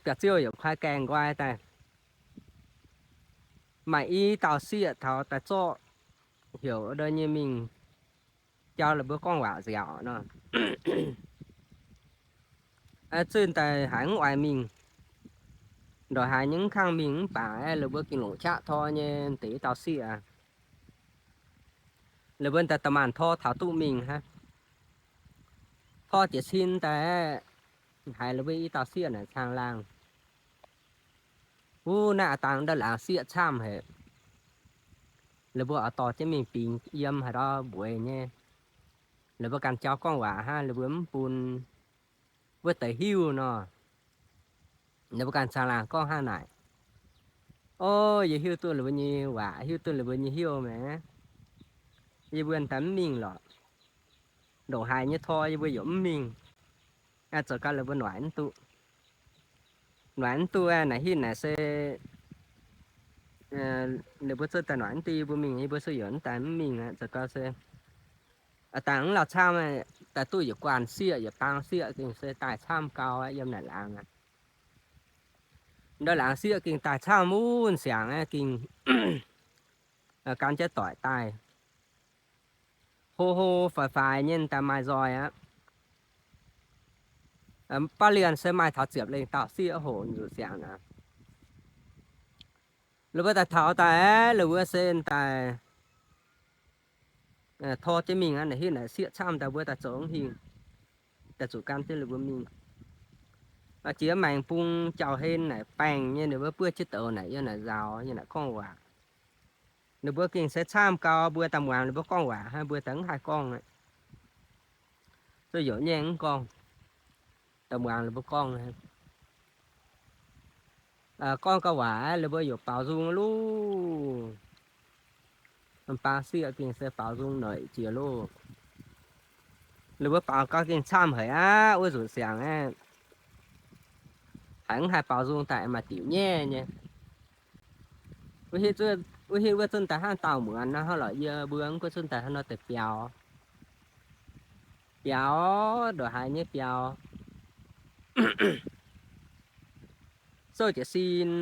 biauv-ziouv heuc kuaaiv gaengh nqoi daaih. Maaih i dauh sieqv taux daaih zorqv heuc ndo nyei mingh jauv la'buonc gorngv waac nziaauc nor. Zunh daaih haiz mv oix mingh, ndongc haaix nyei mv kangv mingh mv baac aeqv, la'buonc gengh longc qaqv tor nyei deix i dauh sieqv aqv. La'buonc daaih da'maanc tor taux duqv mingh hnangv. Tor jiex cin daaih aeqv, haiz la'buonc i dauh sieqv naaic caangh laangh, wuov naaiv a'dangh ndau laangz sieqv camv haic. La'buonc oix dorh jienv mingh bingx yiem haaix ndau mbueiz nyei. La'buonc ganh jauv gorngv waac hnangv, la'buonc mv bun wuov deix hiuv nor. La'buonc ganh caangh laangh gorngv hnangv naaic. O, yie hiuv duqv la'buonc nyei waac, hiuv duqv la'buonc nyei heuc maah. Yie mbuo daaih mv mingh lorqc. Ndongc haaix nyei tor yie mbuo yaac mv mingh. Zoux gau la'buonc noic mv duqv. Noic mv duqv naaic, hitv naaic se ninh mbuo zuov daaih noic mv duqv yie mbuo mingh, yie mbuo se yaac mv daaih mv mingh aqv. Zoux gau se a'dangh mv lauh camv, daaih duqv yietc guanh sieqv, yietc bang sieqv gengh se daaih camv gau aqv yiem naaic laangz aqv. Ndau laangz sieqv gengh daaih camv mun siangx aqv, gengh gan jienv doic daaih. Hlo hlo faix faix nyei daaih maaih nzoih aqv. Bauv lienh se maaih taux ziepc lengh dauh sieqv hoc nzuqc siangx aqv. La'buo daaih taux daaih aeqv, la'buo se daaih tor jienv mingh aqv. Naaic hitv naaic sieqv camv daaih mbuo daaih zoux hingh, daaih zuqc gan jienv la'buo mingh. Jiex maengx bung jauv-hlen naaic baengh nyei, ninh mbuo buov jienv douz naaic yiem naaic nzaaux, yiem naaic gorngv waac. Ninh mbuo gengh se camv gau, mbuo daaih muangx ninh mbuo gorngv waac hnangv, mbuo daaih mv haih gorngv aqv. Zuov youc nyei mv gorngv, daaih muangx ninh mbuo gorngv. Gorngv gau waac aeqv, ninh mbuo youc baaux nzung loh. Baa sieqv gengh se baaux nzung noic jiex loh. Ninh mbuo baaux gau gengh camv haic aqv, wuov nzuqc siangx aeqv, haiz mv haih baaux nzung daaih maaih diuc nyaiv nyei. Wuov hitv wuov zunv daaih hnangv daauh muonz nor, hnangv lorqc yie mbuo mv gunv zunv daaih hnangv nor deix biaux, biaux ndongc haaix nyei biaux, souv jiez sin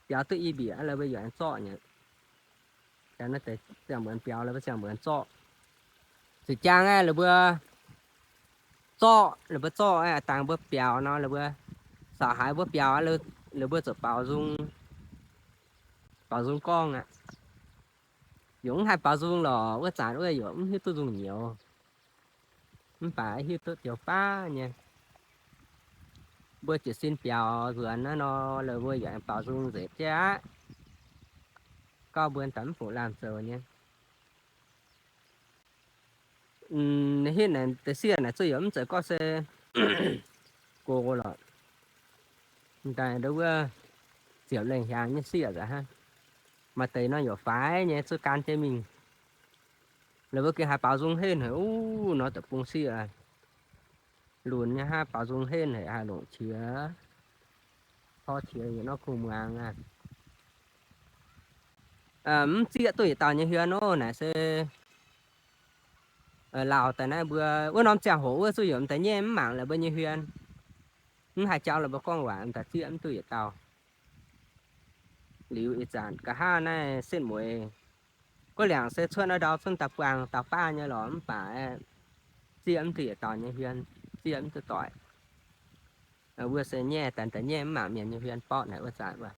biaux duqv i mbiec, la'buo yaac aengx zorqv nyei. Ziangh muonz biaux, la'buo ziangh muonz zorqv. Ziepc jaang aeqv, la'buo zorqv, la'buo zorqv aeqv, dangh mbuo biaux nor, la'buo caux haaix mbuo biaux, la'buo zuqc baaux nzung, baaux nzung gorngv aqv. Yaac mv haih baaux nzung lorqc, wuov zanc wuov yaac mv hiuv duqv nzung nyouz, mv baac hiuv duqv joux baav nyei. Mbuo jiez sin biaux nzuonx naaiv nor, la'buo yaac aengx baaux nzung nzengc jienv aqv. Gauh mbuo daaih mv bungx lamh zoux nyei. Hitv naaic deix sieqv naaic zuqc yaac mv zeiz gorngv se gox lorqc. Daaih ndo wuov ziepc lengh hiaangx nyei sieqv aqv hnangv. Maaih deix nor yaac faix nyei zuqc gan jienv mingh. La'buo gengh haih baaux nzung henv haic, uv, nor deic-bung sieqv lunx nyei hnangv, baaux nzung henv haic, haih longc qiex, tor qiex yietc norm kungx muangx aqv. Mv zieqv duqv yietc dauh nyei hmien nor, naaic se lauh daaih naaiv mbuo wuov norm ziangh hoc wuov zuqc yaac m'daaih nyaiv mv mangc la'buo nyei hmien, mv haih jauv la'buo gorngv waac, m'daaih zieqv mv duqv yietc dauh. Liuz ih zanc nqa'haav naaiv setv mueiz, guov liangc se cuotv ndau cuotv daaih buangh dauh baav nyei lorqc, mv baac zieqv mv duqv yietc dauh nyei hmien, zieqv mv duqv doic. Wuov se nyaiv daaih m'daaih nyaiv mv mangc mienh nyei hmien borqv naaic wuov zanc wuov.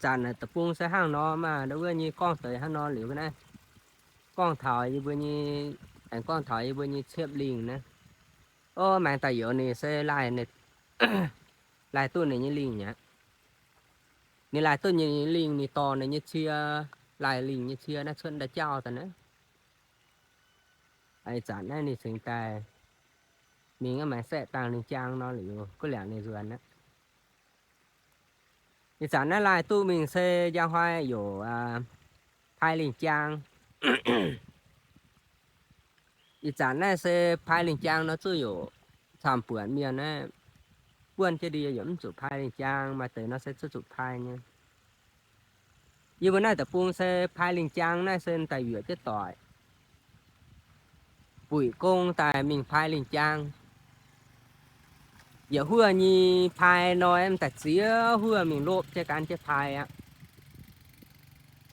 Zanc naaic deic-bung se hnangv nor maah, ndo wuov nyei gorngv deix hnangv nor liuz naaiv, gorngv taux yie mbuo nyei, aengx gorngv taux yie mbuo nyei ciepv lingh naaiv. O, maengx daaih youz ninh se laaih, laaih duqv ninh nyei lingh aqv. Ninh laaih duqv ninh nyei lingh, ninh dorh ninh nyei cie, laaih lingh nyei cie naaiv cuotv daaih jauv daaih naaiv. Ih zanc naaiv ninh cingx daaih mingh maengx saeqv dangh lingh jaang nor liuz, guov liangc ninh nzuonx aqv. Ih zanc naaiv laaih duqv mingh se njang hnoi yaac pai lingh jaang. Ih zanc naaiv se pai lingh jaang nor zuqc yaac camv-buonc mienh naaiv buonv jienv ndie yaac mv zuqc pai lingh jaang, maaih deix nor se zuqc zuqc pai nyei. Yie mbuo naaiv deic-bung se pai lingh jaang naaiv se daaih yuoqc jienv doic. Buic gong daaih mingh pai lingh jaang. Yietc huoqv nyei pai nor, m'daaih ziex huoqv mingh lopv jienv gan jienv pai aqv.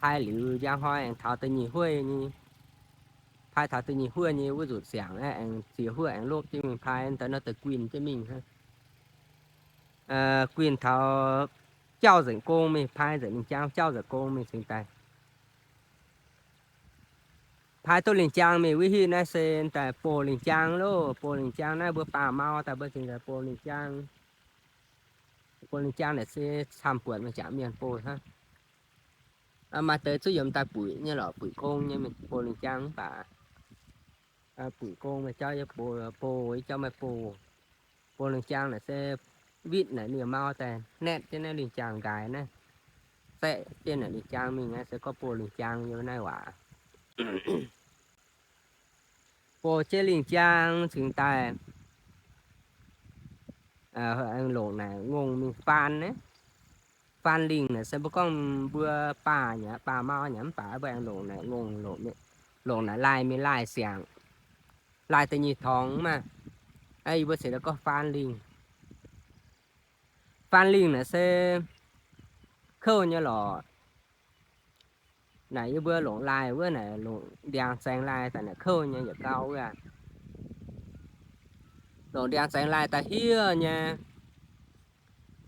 Pai liuz njang hnoi aengx taux da'nyeic huoqv nyei, pai taux da'nyeic huoqv nyei wuov nzutc siangx aengx ziex huoqv aengx lopv jienv mingh pai, daaih nor deix guinh jienv mingh hnangv. Guinh taux jauv nzengc gong mingh, pai nzengc lingh jaang jauv nzengc gong mingh cingx daaih. Pai duqv lingh jaang mingh wuov hitv naaiv se daaih boh lingh jaang loh. Boh lingh jaang naaiv mbuo baah mau daaih mbuo cingx daaih boh lingh jaang. Boh lingh jaang naaic se camv-buonc mienh jangc mienh boh hnangv. Maaih deix zuqv yiem daaih buic nyei lorqc, buic gong nyei mingh boh lingh jaang mv baac buic gong meih jauv yie boh, boh yie jauv meih boh. Boh lingh jaang naaic se witv naaic ninh mau daaih naetv jienv naaiv lingh jaang nqaaix naaiv, zaeqv jienv naaic lingh jaang mingh naaiv se gorngv boh lingh jaang yiem naaiv waac. Boh jienv lingh jaang cingx daaih longc naaic ngongh mingh faan naaiv. Faan lingh naaic se mbuo gorngv mbuo baah nyei, baah mau nyei mv baac mbuo aengx longc naaic ngongh, longc naaic laaih mingh laaih siangx, laaih da'nyeic torngx maah. Yie mbuo cingx daaih gorngv faan lingh. Faan lingh naaic se kouv nyei lorqc. Naaic yie mbuo longc laaih wuov naaic, longc ndiangx zaengx laaih daaih naaic kouv nyei yietc gau wuov. Longc ndiangx zaengx laaih daaih hiev nyei.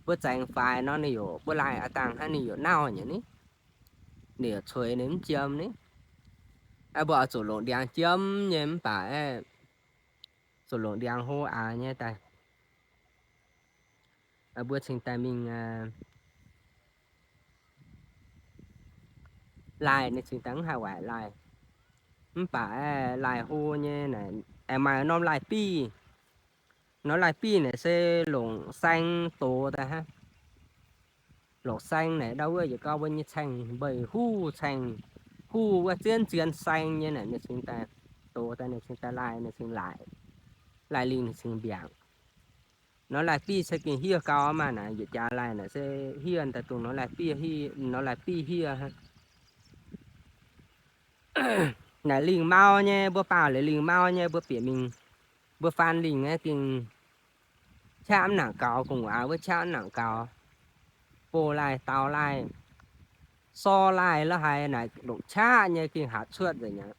Mbuo zaengx faix nor ninh yaac, mbuo laaih a'dangh hnangv ninh yaac nauh nyei ni. Ninh yaac cueix ninh mv jiem ni. Mbuo oix zuqc longc ndiangx jiem nyei mv baac zuqc longc ndiangx hlo aax nyei daaih. Mbuo cingx daaih mingh laaih, ninh cingx daaih mv haih waaic laaih. Mv baac laaih hlo nyei naaic, aengx maaih norm laaih biv. Norm laaih biv naaic se longc saeng doz daaih hnangv. Longc saeng naaic ndau wuov yietc gau mbuo nyei caeng mbeix huv, caeng huv wuov zien zien saeng nyei naaic, ninh cingx daaih doz daaih, ninh cingx daaih laaih, ninh cingx laaic, laaih lingh ninh cingx mbiaangc. Norm laaih biv se gengh hiev gau maah naaic, yietc jaax laaih naaic se hiev daaih dongh norm laaih biv, norm laaih biv hiev hnangv. Naaic lingh mau nyei, mbuo baaux liuz lingh mau nyei, mbuo bieqc mingh, mbuo faan lingh aeqv, gengh qaqv mv nangc gaux, gu'nguaaz wuov qaqv mv nangc gaux. Boh laaih, daux laaih, sorv laaih la'haiz naaic longc qaqv nyei gengh hatc cuotv nzengc aqv.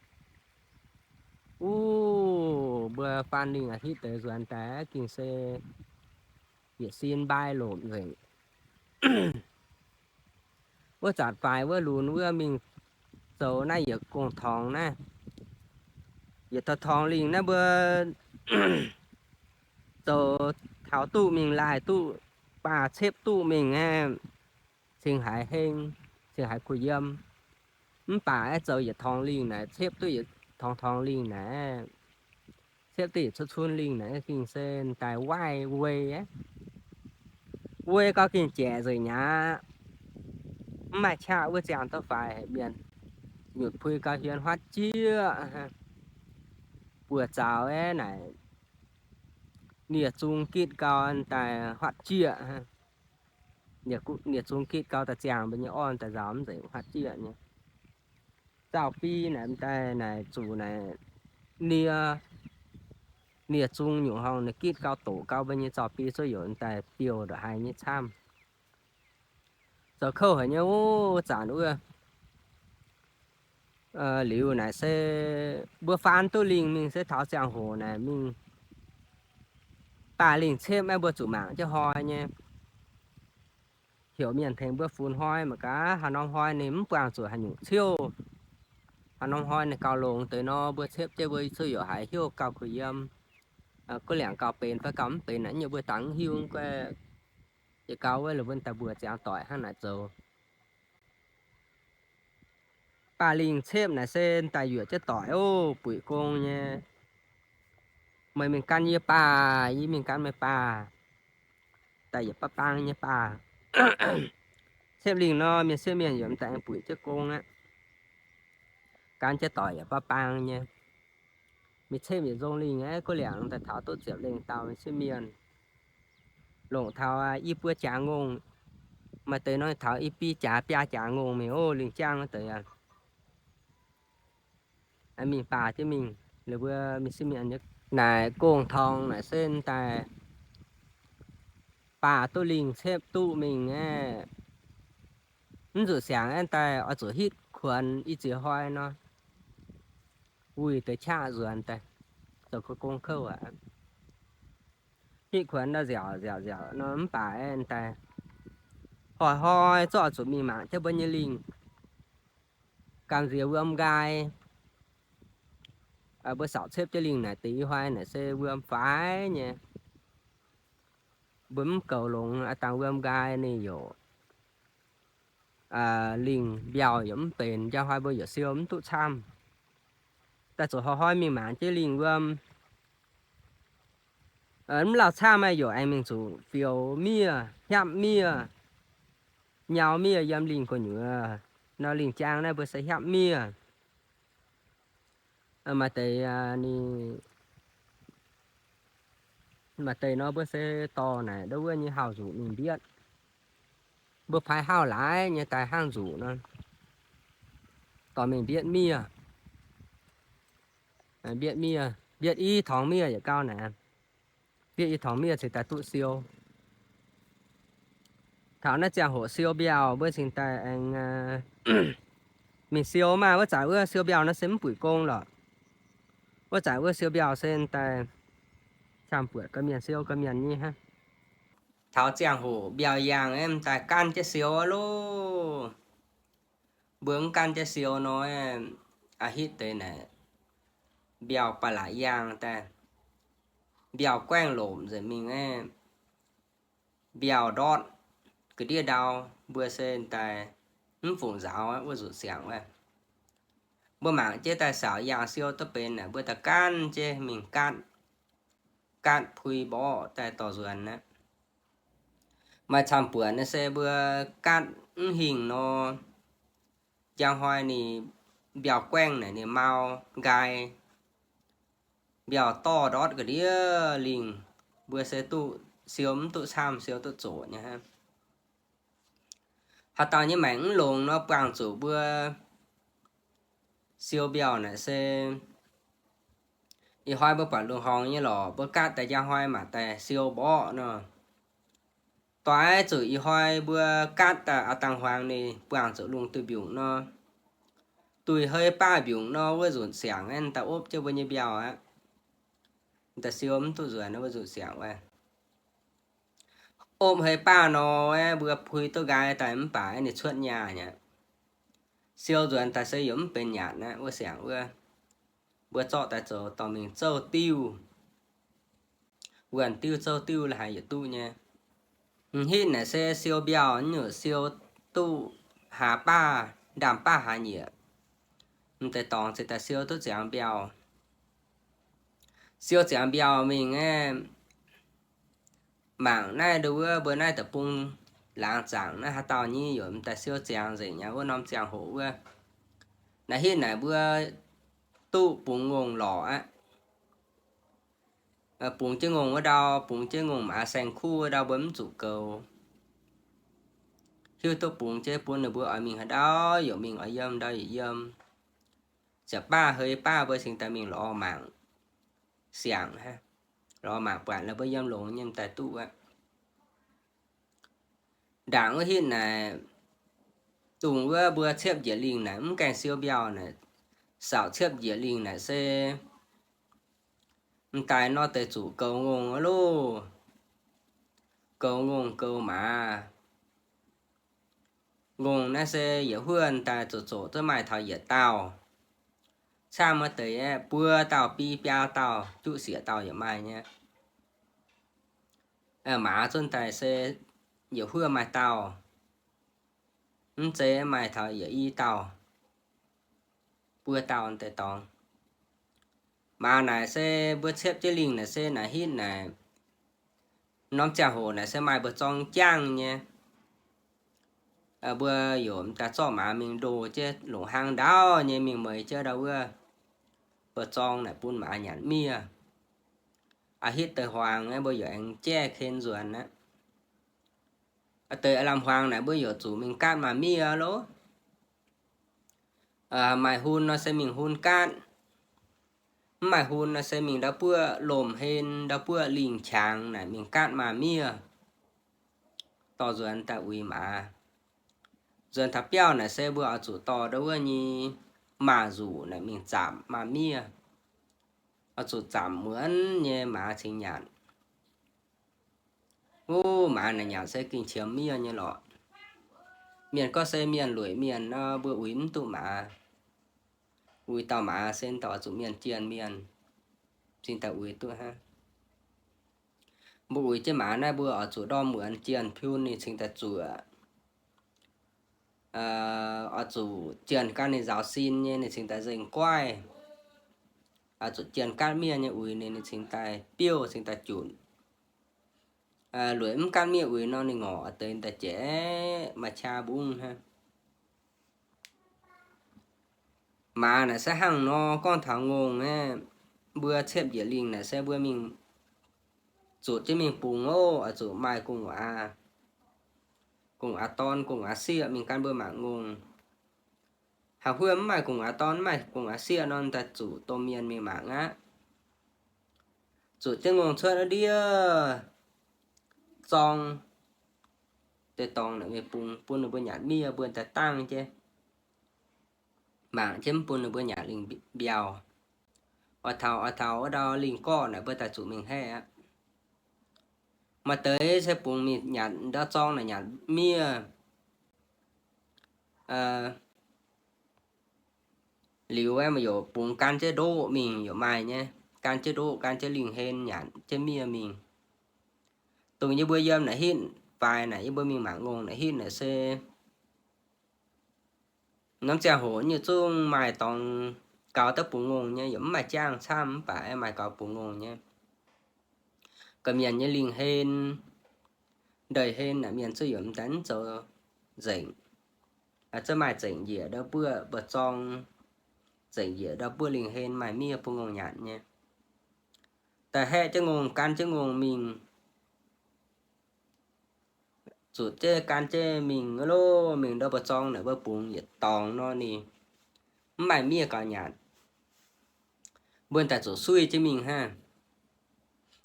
Wuov mbuo faan lingh a'hitv deix nzuonx daaih gengh se yietc sin mbai lomc nzengc. Wuov zanc faix wuov lunx wuov mingh zoux naaiv yietc gong-torngx naaiv, yietc dorngx lingh naaiv mbuo zoux taux duqv mingh laaih duqv baah cepv duqv mingh aeqv, cingx haiz heng, cingx haiz kuh yiem. Mv baac aeqv, zoux yietc torngx lingh naaic cepv duqv yietc torngx torngx lingh naaic, cepv duqv yietc cun cun lingh naaic gengh se daaih waaiv wei aqv. Wei gau gengh jaeqc nzengc aqv. Mv maaih qaqv wuov ziangh duqv faix haic mienh, nyutc pui gau hmien huaatv jieqv, buoz-zaux aeqv naaic, nie-zung gitv gau daaih huaatv jieqv, nie-zung gitv gau daaih ziangh mbuo nyei orn daaih nzaaux mv nzengc huaatv jieqv nyei. Zaux-bi naaic daaih naaic zuqc naaic nie, nie-zung nyungc horngh naaic gitv gau doqc gau mbuo nyei zaux-bi zuov youc daaih biouh ndongc haaix nyei camv. Zoux kouv haic nyei wuov zanc wuov. Liuz naaic se mbuo faan duqv lingh mingh se taux ziangh hoc naaic mingh baah lingh cepv aeqv, mbuo zuqc mangc jienv hnoi nyei. Heuc mienh tengx mbuo funx hnoi mangc gaax, haaix norm hnoi ninh mv buangh zuqc haaix nyungc ciouv, haaix norm hnoi ninh gauh longx deix nor, mbuo cepv jienv mbuo zuov youc haiz hnyouv gauh kuh yiem, guv liangc gauh benx fai gauh mv benx naaic, nyei mbuo dangx mv hiuv guai. Yietc gau wuov lorqc mbuo daaih mbuox ziangx doic hnangv naaic zoux. Baah lingh cepv naaic se daaih yuoqc jienv doic ov, buic gong nyei. Meih mingh gan yie baah, yie mingh gan meih baah, daaih yietc baav baang nyei baah. Cepv lingh nor, mienh sieqv mienh yaac daaih aengx buic jienv gong aqv. Gan jienv doic yietc baav baang nyei. Mingh cepv yietc nzong lingh aeqv, guv liangc daaih taux duqv ziepc lengh dauh mienh sieqv mienh. Longc taux i buo jaax ngongh, maaih deix nor taux i biaa jaax biaa jaax ngongh mingh ov, lingh jangv wuov deix aqv. Mingh baah jienv mingh, lih mbuo mingh sieqv mienh naaic gong-torngx naaic se daaih baah duqv lingh cepv duqv mingh aeqv, mv zuqc siangx aeqv, daaih oix zuqc hitv kuonx i ziex hnoi nor, wuih deix qaqv nzuonx daaih zoux gong kouv aqv. Hitv kuonx nor nziaauc nziaauc nziaauc nor mv baac aeqv, daaih hnoi-hnoi zorqv zuqc mingh mangc jienv mbuo nyei lingh. Gamh nziex wuom nqaai, mbuo saauc cepv jienv lingh naaic deix i hnoi naaic se wuom faix nyei. Mbuo mv goux longx, aav dangh wuom nqaai ninh youc lingh mbiauh yaac mv benx, njang hnoi mbuo yaac siou mv duqv camv. Daaih zuqc hnoi-hnoi mingh mangc jienv lingh wuom. Mv lauh camv aeqv, yaac aengx mingh zuqc fioux miev, hnyapv miev, nyau miev yiem lingh gu'nyuoz. Nor lingh jaang naaiv mbuo se hnyapv miev. Maaih deix, maaih deix nor mbuo se dorh naaic ndov wuov nyei hauh nzuqc mingh mbietv. Mbuo paix hauh laaix nyei daaih hnangv nzuqc nor, dorh mingh mbietv miev. Mbietv miev, mbietv i torngx miev yietc gau naaic. Mbietv i torngx miev cingx daaih duqv siou. Taux naaiv ziangh hoc siou mbiauh mbuo cingx daaih aengx Mingh siou maah, wuov zanc wuov siou mbiauh nor se mv buic gong lorqc. Wuov zanc wuov siou mbiauh se daaih camv-buoqc ga'mienh siou ga'mienh nyei hnangv. Taux ziangh hoc mbiauh yaangh aeqv, m'daaih gaanv jienv siou loh. Mbuo mv gaanv jienv siou nor, a'hitv deix naaic mbiauh ba'laqc yaangh daaih, mbiauh guaengv lomc nzengc mingh aeqv, mbiauh ndortv ga'ndiev ndau, mbuo se daaih mv fungc nzaaux wuov nzutc siangx wuov. Mbuo mangc jienv daaih saauc yaangh siou duqv benx naaic, mbuo daaih gaanv jienv mingh gaatv, gaatv pui mborqv daaih dorh nzuonx aqv. Maaih camv-buoqc naaiv se mbuo gaatv mv hingh nor, njang hnoi ninh mbiauh guaengv naaic ninh mau nqaai, mbiauh dorh ndortv ga'ndiev lingh, mbuo se duqv siou mv duqv camv, siou duqv zoqc nyei hnangv. Haaix dauh nyei maengc mv longx nor buangh zuqc mbuo siou mbiauh naaic se ih hnoi mbuo buatc lungh horngx nyei lorqc, mbuo gaatv daaih njang hnoi mangc daaih siou mborqv nor. Doix zuqc ih hnoi mbuo gaatv daaih a'dangh huaangx ninh buangh zuqc lungh duih mbiungc nor, duih hei baav mbiungc nor wuov nzutc siangx aeqv, daaih opv jienv mbuo nyei mbiauh aqv. Daaih siou mv duqv nzuonx wuov nzutc siangx wuov. Opv hei baav nor aeqv, mbuo pui duqv nqaai daaih mv baac ninh cuotv nyaah aqv. Siou nzuonx daaih se yaac mv benx nyanc aqv wuov siangx wuov. Mbuo zorqv daaih zoux dorh mingh zouv diuv. Wuonh diuv zouv diuv la'haiz yietc duqv nyei. M'hitv naaic se siou mbiauh nyungc siou duqv hlaax baav, ndaamv-baav hlaax nyieqc. M'deix dorngx ziouc daaih siou duqv ziangx mbiauh. Siou ziangx mbiauh mingh aeqv, mangc naaiv nduov wuov mbuo naaiv deic-bung laangz zaangc naaiv haaix dauh nyei yaac m'daaih siou ziangx nzengc nyei wuov norm ziangh hoc wuov. Naaiv hitv naaic mbuo duqv bungx ngongh lorqc aqv. Bungx jienv ngongh wuov ndau, bungx jienv ngongh maaz saeng-kuv wuov ndau mbuo mv zuqc goux. Hiuv duqv bungx jienv bun ninh mbuo oix mingh haaix ndau yaac mingh, oix yiem ndau yaac yiem. Ziouc baav hei baav mbuo cingx daaih mingh lorz mangc siangx aqv. Lorz mangc buatc la'buo yiem longx nyei m'daaih duqv aqv. Ndaangc wuov hitv naaic, dongh wuov mbuo ciepv njiec lingh naaic mv gaengh siou mbiauh naaic, saauc ciepv njiec lingh naaic se m'daaih nor deix zuqc goux ngongh aqv loh. Goux ngongh goux maaz. Ngongh naaiv se yietc huonh daaih zoqc zoqc duqv maaih taux yietc dauh. Camv wuov deix aeqv, buo dauh, biaa dauh, juqv siec dauh yaac maaih nyei. Maaz zunv daaih se yietc huonh maaih dauh, mv zeiz maaih taux yietc i dauh, buo dauh deix dorngx. Maaz naaic se mbuo ciepv jienv lingh naaic se naaic hitv naaic, norm ziangh hoc naaic se maaih mbu'zorng jangv nyei. Mbuo yaac m'daaih zorqv maaz mingh ndoh jienv longc hnangv ndaauv nyei mingh meix jienv ndau wuov mbu'zorng naaic bun maaz nyanc miev. A'hitv deix huaangx mbuo yaac aengx jaiv ken nzuonx aqv. Deix lamh huaangx naaic mbuo yaac zuqc mingh gaatv maaz miev loh. Maaih hun nor se mingh hun gaatv. Mv maaih hun nor se mingh ndau buoqv lomh hen, ndau buoqv lingh qangx naaic mingh gaatv maaz miev, dorh nzuonx daaih uix maaz. Nzuonx taux biauv naaic se mbuo oix zuqc dorh ndau wuov nyei maaz nzuqc naaic mingh zaamc maaz miev. Oix zuqc zaamc muonz nyei maaz cingx nyanc. Wuov maaz naaic nyanc se gengh qiemx miev nyei lorqc. Mienh gorngv se mienh lueic mienh nor, mbuo uix mv duqv maaz. Uix dauh maaz se dorh zuqc mienh jienh mienh, cingx daaih uix duqv hnangv. Mbuo uix jienv maaz naaiv mbuo oix zuqc ndorm muonz jienh piun ninh cingx daaih zuoqc. Oix zuqc jienh gan ninh nzaaux sin nyei ninh cingx daaih nzengc guaaiv. Oix zuqc jienh gaatv miev nyei uix ninh, ninh cingx daaih biouv cingx daaih junc. Lueic mv gaatv miev uix nor ninh ngorc deix daaih jiex maaih qaqv mbungv hnangv. Maaz naaic se hnangv nor gorngv taux ngongh aeqv, mbuo ciepv njiec lingh naaic se mbuo mingh zuqc jienv mingh bungx oc, oix zuqc maaih gu'nguaaz, gu'nguaaz dorn gu'nguaaz sieqv mingh gan mbuo mangc ngongh. Haaix huoqv mv maaih gu'nguaaz dorn mv maaih gu'nguaaz sieqv nor, daaih zuqc domh mienh mingh mangc aqv. Zuqc jienv ngongh cuotv ndiev zorng deix dorngx naaic mingh bungx bun ninh mbuo nyanc miev, mbuo daaih dangh jienv. mangc jienv mv bun ninh mbuo nyanc lingh mbiauh. Oix taux, oix taux wuov ndau lingh gorqv naaic mbuo daaih zuqc mingh haeqv aqv. Maaih deix se bungx mingh nyanc ndau zorng naaic nyanc miev. Liuz aeqv, maaih youc bungx gan jienv ndoqv mingh yaac maaih nyei, gan jienv ndoqv, gan jienv lingh hen nyanc jienv miev mingh. Dongh yie mbuo yiem naaic hitv faix naaic, yie mbuo mingh mangc ngongh naaic hitv naaic se norm ziangh hoc nyei zungv maaih dorngx gaux daaih bungx ngongh nyei, yaac mv maaih jangv camv mv baac aeqv, maaih gaux bungx ngongh nyei. Gorqv-mienh nyei lingh hen, ndeic hen naaic mienh zuqc yaac mv daaih zoux nzengc. Zuqc maaih zengc njiec ndau buoqv mbu'zorng, zengc njiec ndau buoqv lingh hen maaih miev bungx ngongh nyanc nyei. Daaih haeqv jienv ngongh, gan jienv ngongh mingh, zuqc jienv gan jienv mingh loh, mingh ndau mbu'zorng naaic mbuo bungx yietc dorngx nor ninh mv maaih miev gaux nyanc. Mbuo daaih zuqc suiv jienv mingh hnangv.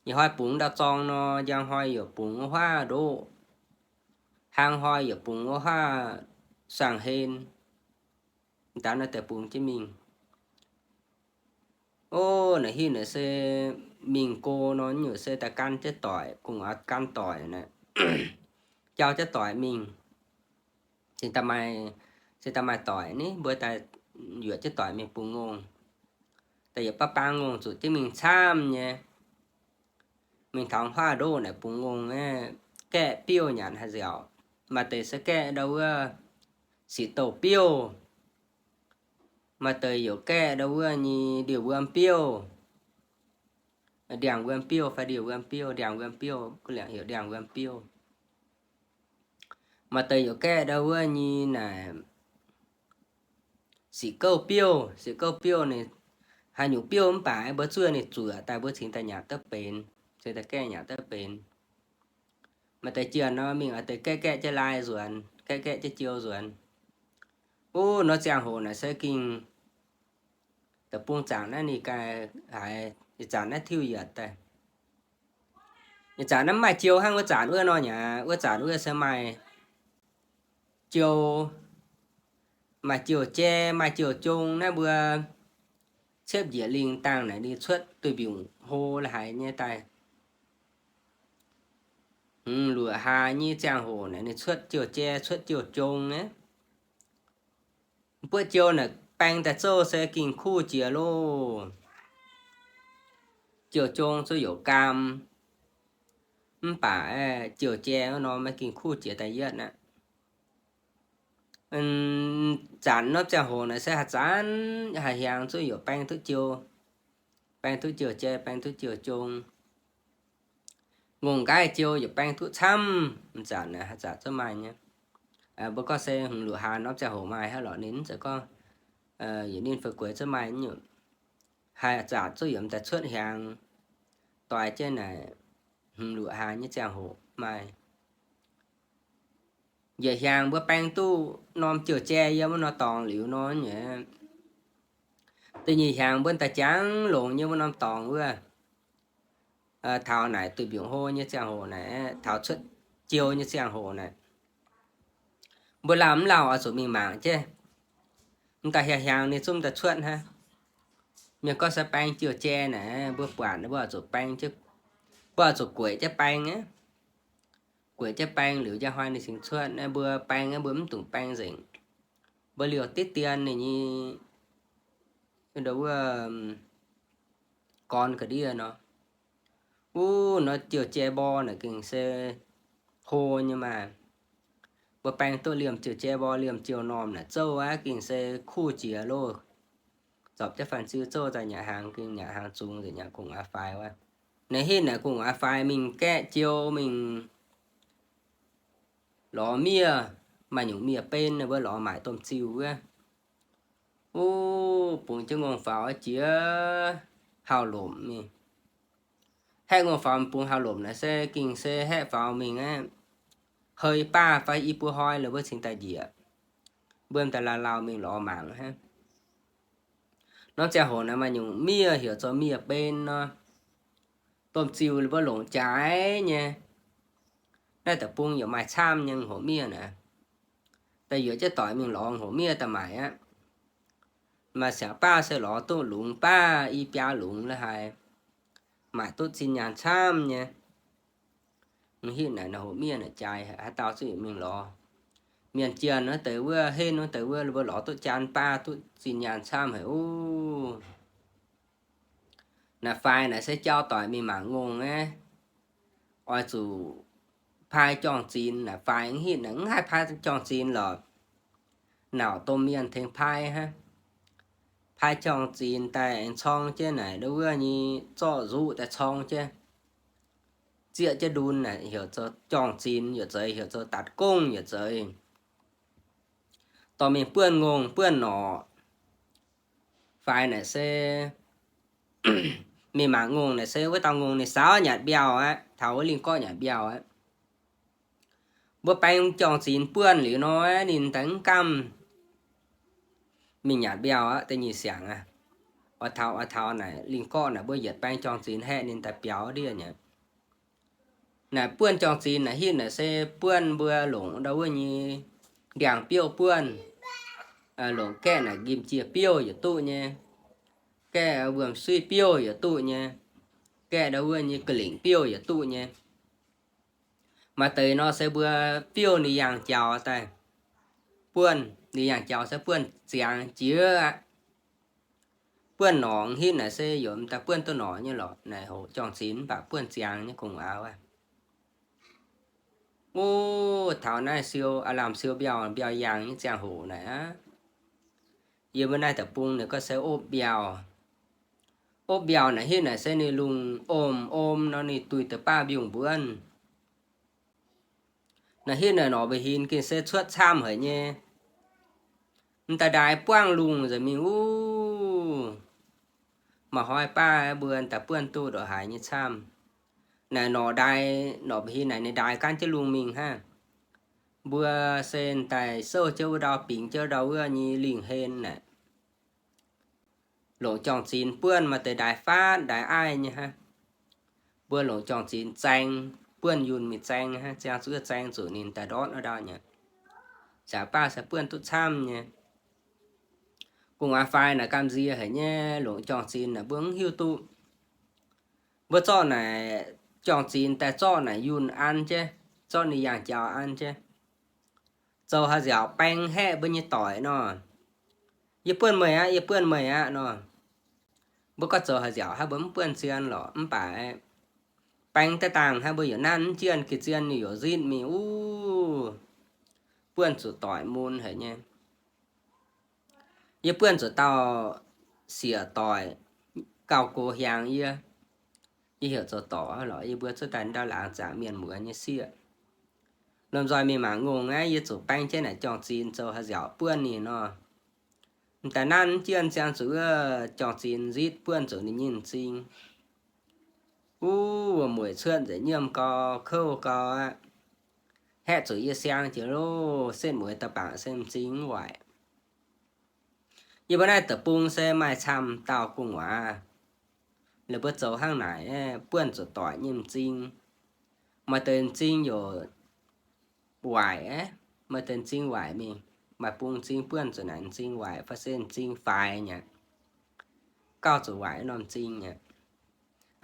Ih hnoi bungx ndau zorng nor, njang hnoi yaac bungx wuov huaav ndoqv, hnangv hnoi yaac bungx wuov huaav saang-hlen. Daaih nor daaih bungx jienv mingh. Ov, naaic hitv naaic se mingh go nor, nyungc se daaih gan jienv doic, kungx oix gan doic naaic, jauv jienv doic mingh. Cingx daaih maaih, cingx daaih maaih doic ni, mbuo daaih yuoqc jienv doic mingh bungx ngongh. Daaih yietc baav baang ngongh zuqc jienv mingh camv nyei. Mingh taux huaav ndoqv naaic bungx ngongh, gaeqv biouv nyanc haaix nziaauc. Maaih deix se gaeqv ndau wuov sic douh biouv. Maaih deix youc gaeqv ndau wuov nyei ndiouh wuom biouv. Ndiangx wuom biouv fai ndiouh wuom biouv, ndiangx wuom biouv, gu'liangc heuc ndiangx wuom biouv. Maaih deix youc gaeqv ndau wuov nyei naaic sic gouv biouv. Sic gouv biouv ninh haaix nyungc biouv mv baac mbuo zuov ninh zuoqc daaih mbuo cingx daaih nyanc duqv benx, cingx daaih gaeqv nyanc duqv benx. Maaih deix jiex nor mingh oix deix gaeqv gaeqv jienv lai nzuonx, gaeqv gaeqv jienv jiou nzuonx. Wuov nor ziangh hoc naaic se gengh deic-bung zaangc naaiv ninh ganh haiz ih zanc naaiv tiuv yietc daaih. Ih zanc naaiv mv maaih jiou hnangv wuov zanc wuov nor nyei. Wuov zanc wuov se maaih jiou, maaih jiou jai, maaih jiou jong. Naaiv mbuo ciepv njiec lingh dangh naaic ninh cuotv duih mbiungc hlo la'haic nyei daaih. Hmz luoqc hlaax nyei ziangh hoc naaic ninh cuotv jiou jai, cuotv jiou jong aqv. Buoqv jiou naaic baeng daaih zouv se gengh kuv jiex loh. Jiou jong zuqc youc gaam, mv baac jiou jai wuov norm maiv gengh kuv jiex daaih yietv aqv. Zanc norm ziangh hoc naaic se haaix zanc haaix hiaangx zuqc youc baeng duqv jiou, baeng duqv jiou jai, baeng duqv jiou jong. Ngongh nqaiv jiou yaac baeng duqv camv. M'zanc naaic haaix zanc zuqc maaih nyei. Mbuo gorngv se hmz luqc hlaax norm ziangh hoc maaih hnangv lorqc, ninh mv zeiz gorngv yietc ninh fai gueix zuqc maaih nyungc. Haaix zanc zuqc yaac m'daaih cuotv hiaangx doix jienv naaic, hmz luqc hlaax nyei ziangh hoc maaih. Njiec hiaangx mbuo baeng duqv norm jiou jai yiem wuov norm dorngx liuz nor nyei. Da'nyeic hiaangx mbuo daaih jangx longx nyei wuov norm dorngx wuov, taux naaic duih mbiungc hlo nyei ziangh hoc naaic, taux cuotv jiou nyei ziangh hoc naaic, mbuo lauh mv lauh oix zuqc mingh mangc jienv. M'daaih hiaangx hiaangx ninh zungv daaih cuotv hnangv. Mienh gorngv se baeng jiou jai naaic, mbuo buatc mbuo oix zuqc baeng, mbuo oix zuqc gueic jienv baeng aqv. Gueic jienv baeng liuz njang hnoi ninh cingx cuotv. Naaiv mbuo baeng aqv, mbuo mv dungx baeng nzengc. Mbuo liouh diqv dien ninh nyei, wuov, gorn ga'ndiev nor. Wuov nor jiou jai mbor naaic gengh se hlo nyei maah. Mbuo baeng duqv liemh jiou jai mbor liemh jiou normh naaic zouv aqv, gengh se kuv jiex loh. Zorpc jienv fanh ziu zouv daaih nyanc hnaangx, gengh nyanc hnaangx zungx nzengc, nyanc kungx aax faix wuov. Naaiv hitv naaic kungx aax faix mingh gaeqv jiou mingh lorz miev, maaih nyungc miev-ben mbuo lorz maaic domh ziuh wuov. Wuov bungx jienv ngongh faaux jiex hauh lomc mingh. Haeqv ngongh faaux bungx hauh lomc naaic se gengh se haeqv faaux mingh aqv. Heu i baav fai i buo hnoi lorqc mbuo cingx daaih njiec. Mbuo m'daaih lauh lauh mingh lorz mangc hnangv. Norm ziangh hoc naaic maaih nyungc miev heuc zoux miev-ben nor. Domh ziuh mbuo longc jaaix nyei. Naaiv deic-bung yaac maaih camv nyei hoc miev naaic. Daaih yuoqc jienv doic mingh lorz hoc miev daaih maaic aqv. Maaih siangx baav se lorz duqv longx baav i biaa longx la'haaix, maaic duqv zinh nyaanh camv nyei. Mv hitv naaic, naaiv hoc mienh naaic jaaix haaix dauh zuqc mingh lorz. Mienh jienh wuov deix wuov, henv wuov deix wuov, mbuo lorz duqv jaan baav duqv zinh nyaanh camv haic oc. Naaic faix naaic se jauv doic mingh mangc ngongh aqv. Oix zuqc paaiv jorngh zinh. Naaic faix mv hitv naaic mv haih paaiv jorngh zinh lorqc. Nauc domh mienh tengx paaiv hnangv. Paaiv jorngh zinh daaih aengx corng jienv naaic ndau wuov nyei zorqv nzuqv daaih corng jienv, zieqv jienv ndun naaic heuc zoux jorngh zinh, yietc zeiz heuc zoux datc gongh, yietc zeiz dorh mingh buonv ngongh buonv norqc. Faix naaic se mingh mangc ngongh naaic se wuov dauh ngongh ninh saauv nyanc mbiauh aqv, taux wuov lingh gorqv nyanc mbiauh aqv. Mbuo baeng jorngh zinh buonv liuz nor, ninh daaih mv gamh mingh nyanc mbiauh aqv, da'nyeic siangx aqv. Oix taux, oix taux naaic lingh gorqv naaic mbuo yietc baeng jorngh zinh haeqv ninh daaih biaux ndiev nyei. Naaic buonv jorngh zinh naaic hitv naaic se buonv mbuo longc ndau wuov nyei ndiangx-biouv buonv. Longc gaeqv naaic njimv-jiex biouv yaac duqv nyei. Gaeqv wuom-suiv biouv yaac duqv nyei. Gaeqv ndau wuov nyei ga'lingc biouv yaac duqv nyei. Maaih deix nor se mbuo biouv ninh yangh jaux daaih buonv, ninh yangh jaux se buonv ziangx jiex aqv. Buonv norqc hitv naaic se yaac m'daaih buonv duqv norqc nyei lorqc. Naaic hoc jorngh zinh mv baac buonv ziangx nyei gu'nguaaz wuov. Ov, taux naaiv siou, aav lamh siou mbiauh, mbiauh yangh nyei ziangh hoc naaic aqv. Yie mbuo naaiv deic-bung ninh gorngv se opv mbiauh. Opv mbiauh naaic hitv naaic se ninh lungh om om nor ninh duih deix baav mbiungc mbuonv. Naaic hitv naaic norqc mba'hinx gengh se cuotv camv haic nyei. M'daaih ndaix buangv lungh nzengc mingh uv. Maaih hnoi baav mbuo m'daaih buonv duqv ndongc haaix nyei camv. Naaic norqc ndaix, norqc mba'hinx naaic ninh ndaix gaanv jienv lungh mingh hnangv. Mbuo se m'daaih souv jienv wuov ndau, bingx jienv ndau wuov nyei lingh hlen naaic. Longc jorngh zinh buonv maaih deix ndaix faatv ndaix aiv nyei hnangv. Mbuo longc jorngh zinh zaeng, buonv yunh mingh zaeng hnangv, ziangh zuqc zaeng zuqc ninh daaih ndortv wuov ndau nyei. Ziangx baav se buonv duqv camv nyei. Gu'nguaaz faix naaic gamh nziex haic nyei, longc jorngh zinh naaic mbuo mv hiuv duqv. Mbuo zorqv naaic jorngh zinh daaih zorqv naaic yunh an jienv, zorqv ninh yangh jaux an jienv, zoux haaix nziaauc baeng haeqv mbuo nyei doic nor. Yie buonv meih aqv, yie buonv meih aqv nor. Mbuo gorngv zoux haaix nziaauc hnangv mbuo mv buonv zien lorqc, mv baac baeng daaih dangh hnangv mbuo yaac nanv mv jienh, ga'zien ninh yaac nzitv mingh uv. Buonv zuqc doic mun haic nyei. Yie buonv zuqc dauh sieqv doic gauh gox hiaangx yie. Yie heuc zoux dorc lorqc, yie mbuo cuotv daaih ndau laangz zaangc mienh muoz nyei sieqv. Lomh nzoih mingh mangc ngongh aqv, yie zuqc baeng jienv naaic jorngh zinh zoux haaix nziaauc buonv ninh nor. M'daaih nanv mv jienh ziangh zuqc wuov jorngh zinh nzitv buonv zuqc ninh nyei m'zing. Uv, wuom-mueic cuotv nzengc, nyiemv gau, kouv gau aqv. Haeqv zuqc yie siang jiex loh, setv mueiz da'bangc se m'zing mv waaic. Yie mbuo naaiv deic-bung se maaih camv dauh gu'nguaaz. Laaix mbuo zoux hnangv naaic, buonv zuqc doic nyei m'zing. Maaih deix m'zing yaac waaic aqv, maaih deix m'zing waaic mingh. Maaih bung m'zing buonv zuqc naaic m'zing waaic fai se m'zing faix nyei. Gauh zuqc waaic norm m'zing nyei.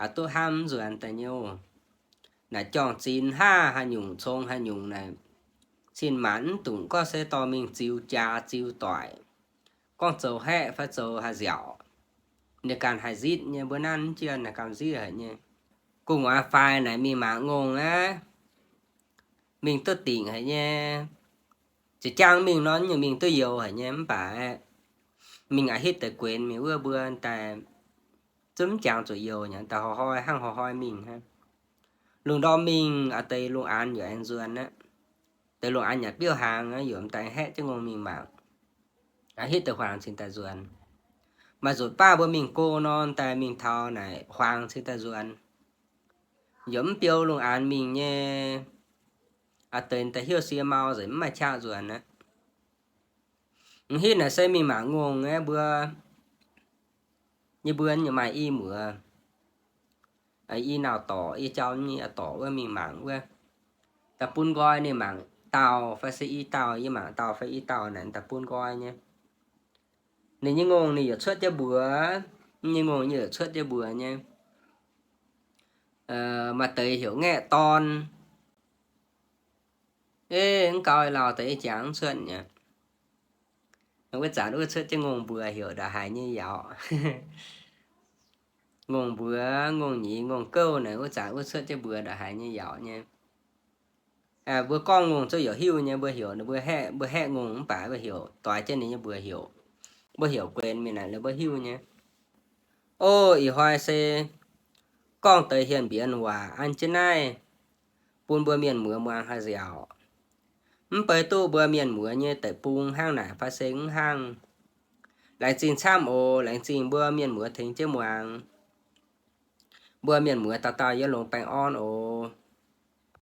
Aqc duqv hnamv nzuonx daaih nyei oc. Naaic jorngh zinh haav haaix nyungc congx haaix nyungc naaic, cin-maanc mv dungc gorngv se dorh mingh ziux jaax ziux doic, gorngv zoux haeqv fai zoux haaix nziaauc, ninh ganh haih nzitv nyei. Mbuo nanv mv jienh naaic gamh nziev haic nyei. Gu'nguaaz faix naaic mingh mangc ngongh aqv, mingh duqv dingc haic nyei. Ziouc jaang mingh nor, nyungc mingh duqv youx haic nyei, mv baac mingh a'hitv deix guenx mingh wuov mbuo daaih zungv mv jangx zuqc youx nyei, daaih hnoi-hnoi hnangv hnoi-hnoi mingh hnangv. Lungh ndorm mingh a'deix lungh aanx yaac aengx nzuonx aqv. Deix lungh aanx nyanc biouv hnaangx aqv, yaac m'daaih haeqv jienv ngongh mingh mangc. A'hitv deix huaangx cingx daaih nzuonx. Maaih nzunc baav mbuo mingh go nor, m'daaih mingh taux naaic huaangx cingx daaih nzuonx. Yaac mv biou lungh aanx mingh nyei. A'deix daaih hiuv sie mau nzengc, mv maaih qaqv nzuonx aqv. M'hitv naaic se mingh mangc ngongh aqv mbuo. Yie mbuo nyei maaih i muoz, i nauc dorc, yie jauv nyei dorc wuov mingh mangc wuov, daaih bun nqoi ninh mangc dauh fai se i dauh, yie mangc dauh fai i dauh naaic, daaih bun nqoi nyei. Ninh nyei ngongh ninh yaac cuotv jienv mbuox, nyei ngongh yaac cuotv jienv mbuox nyei. Maaih deix heuc ngaeqv dorn. Ov, mv gau lauh deix jangx mv cuotv nyei. Wuov zanc wuov cuotv jienv ngongh mbuox heuc ndongc haaix nyei yauz. Ngongh mbuox, ngongh nyeiz, ngongh gouv naaic wuov zanc wuov cuotv jienv mbuox ndongc haaix nyei yauz nyei. Mbuo gorngv ngongh zungv yaac hiuv nyei, mbuo heuc ninh mbuo haeqv, mbuo haeqv ngongh mv baac mbuo heuc doix jienv ninh nyei mbuox heuc, mbuo heuc guenx mingh naaic ninh mbuo hiuv nyei. Ov, ih hnoi se gorngv deix hienh mbienx waac an jienv naaiv bun mbuo mienh muoz muangx haih nziaauc. Mv bei duqv mbuo mienh muoz nyei deic-bung hnangv naaic fai se mv hnangv. Laengz zingh camv oc. Laengz zingh mbuo mienh muoz tengx jienv muangx. Mbuo mienh muoz dauh dauh yiem longx baengh orn oc.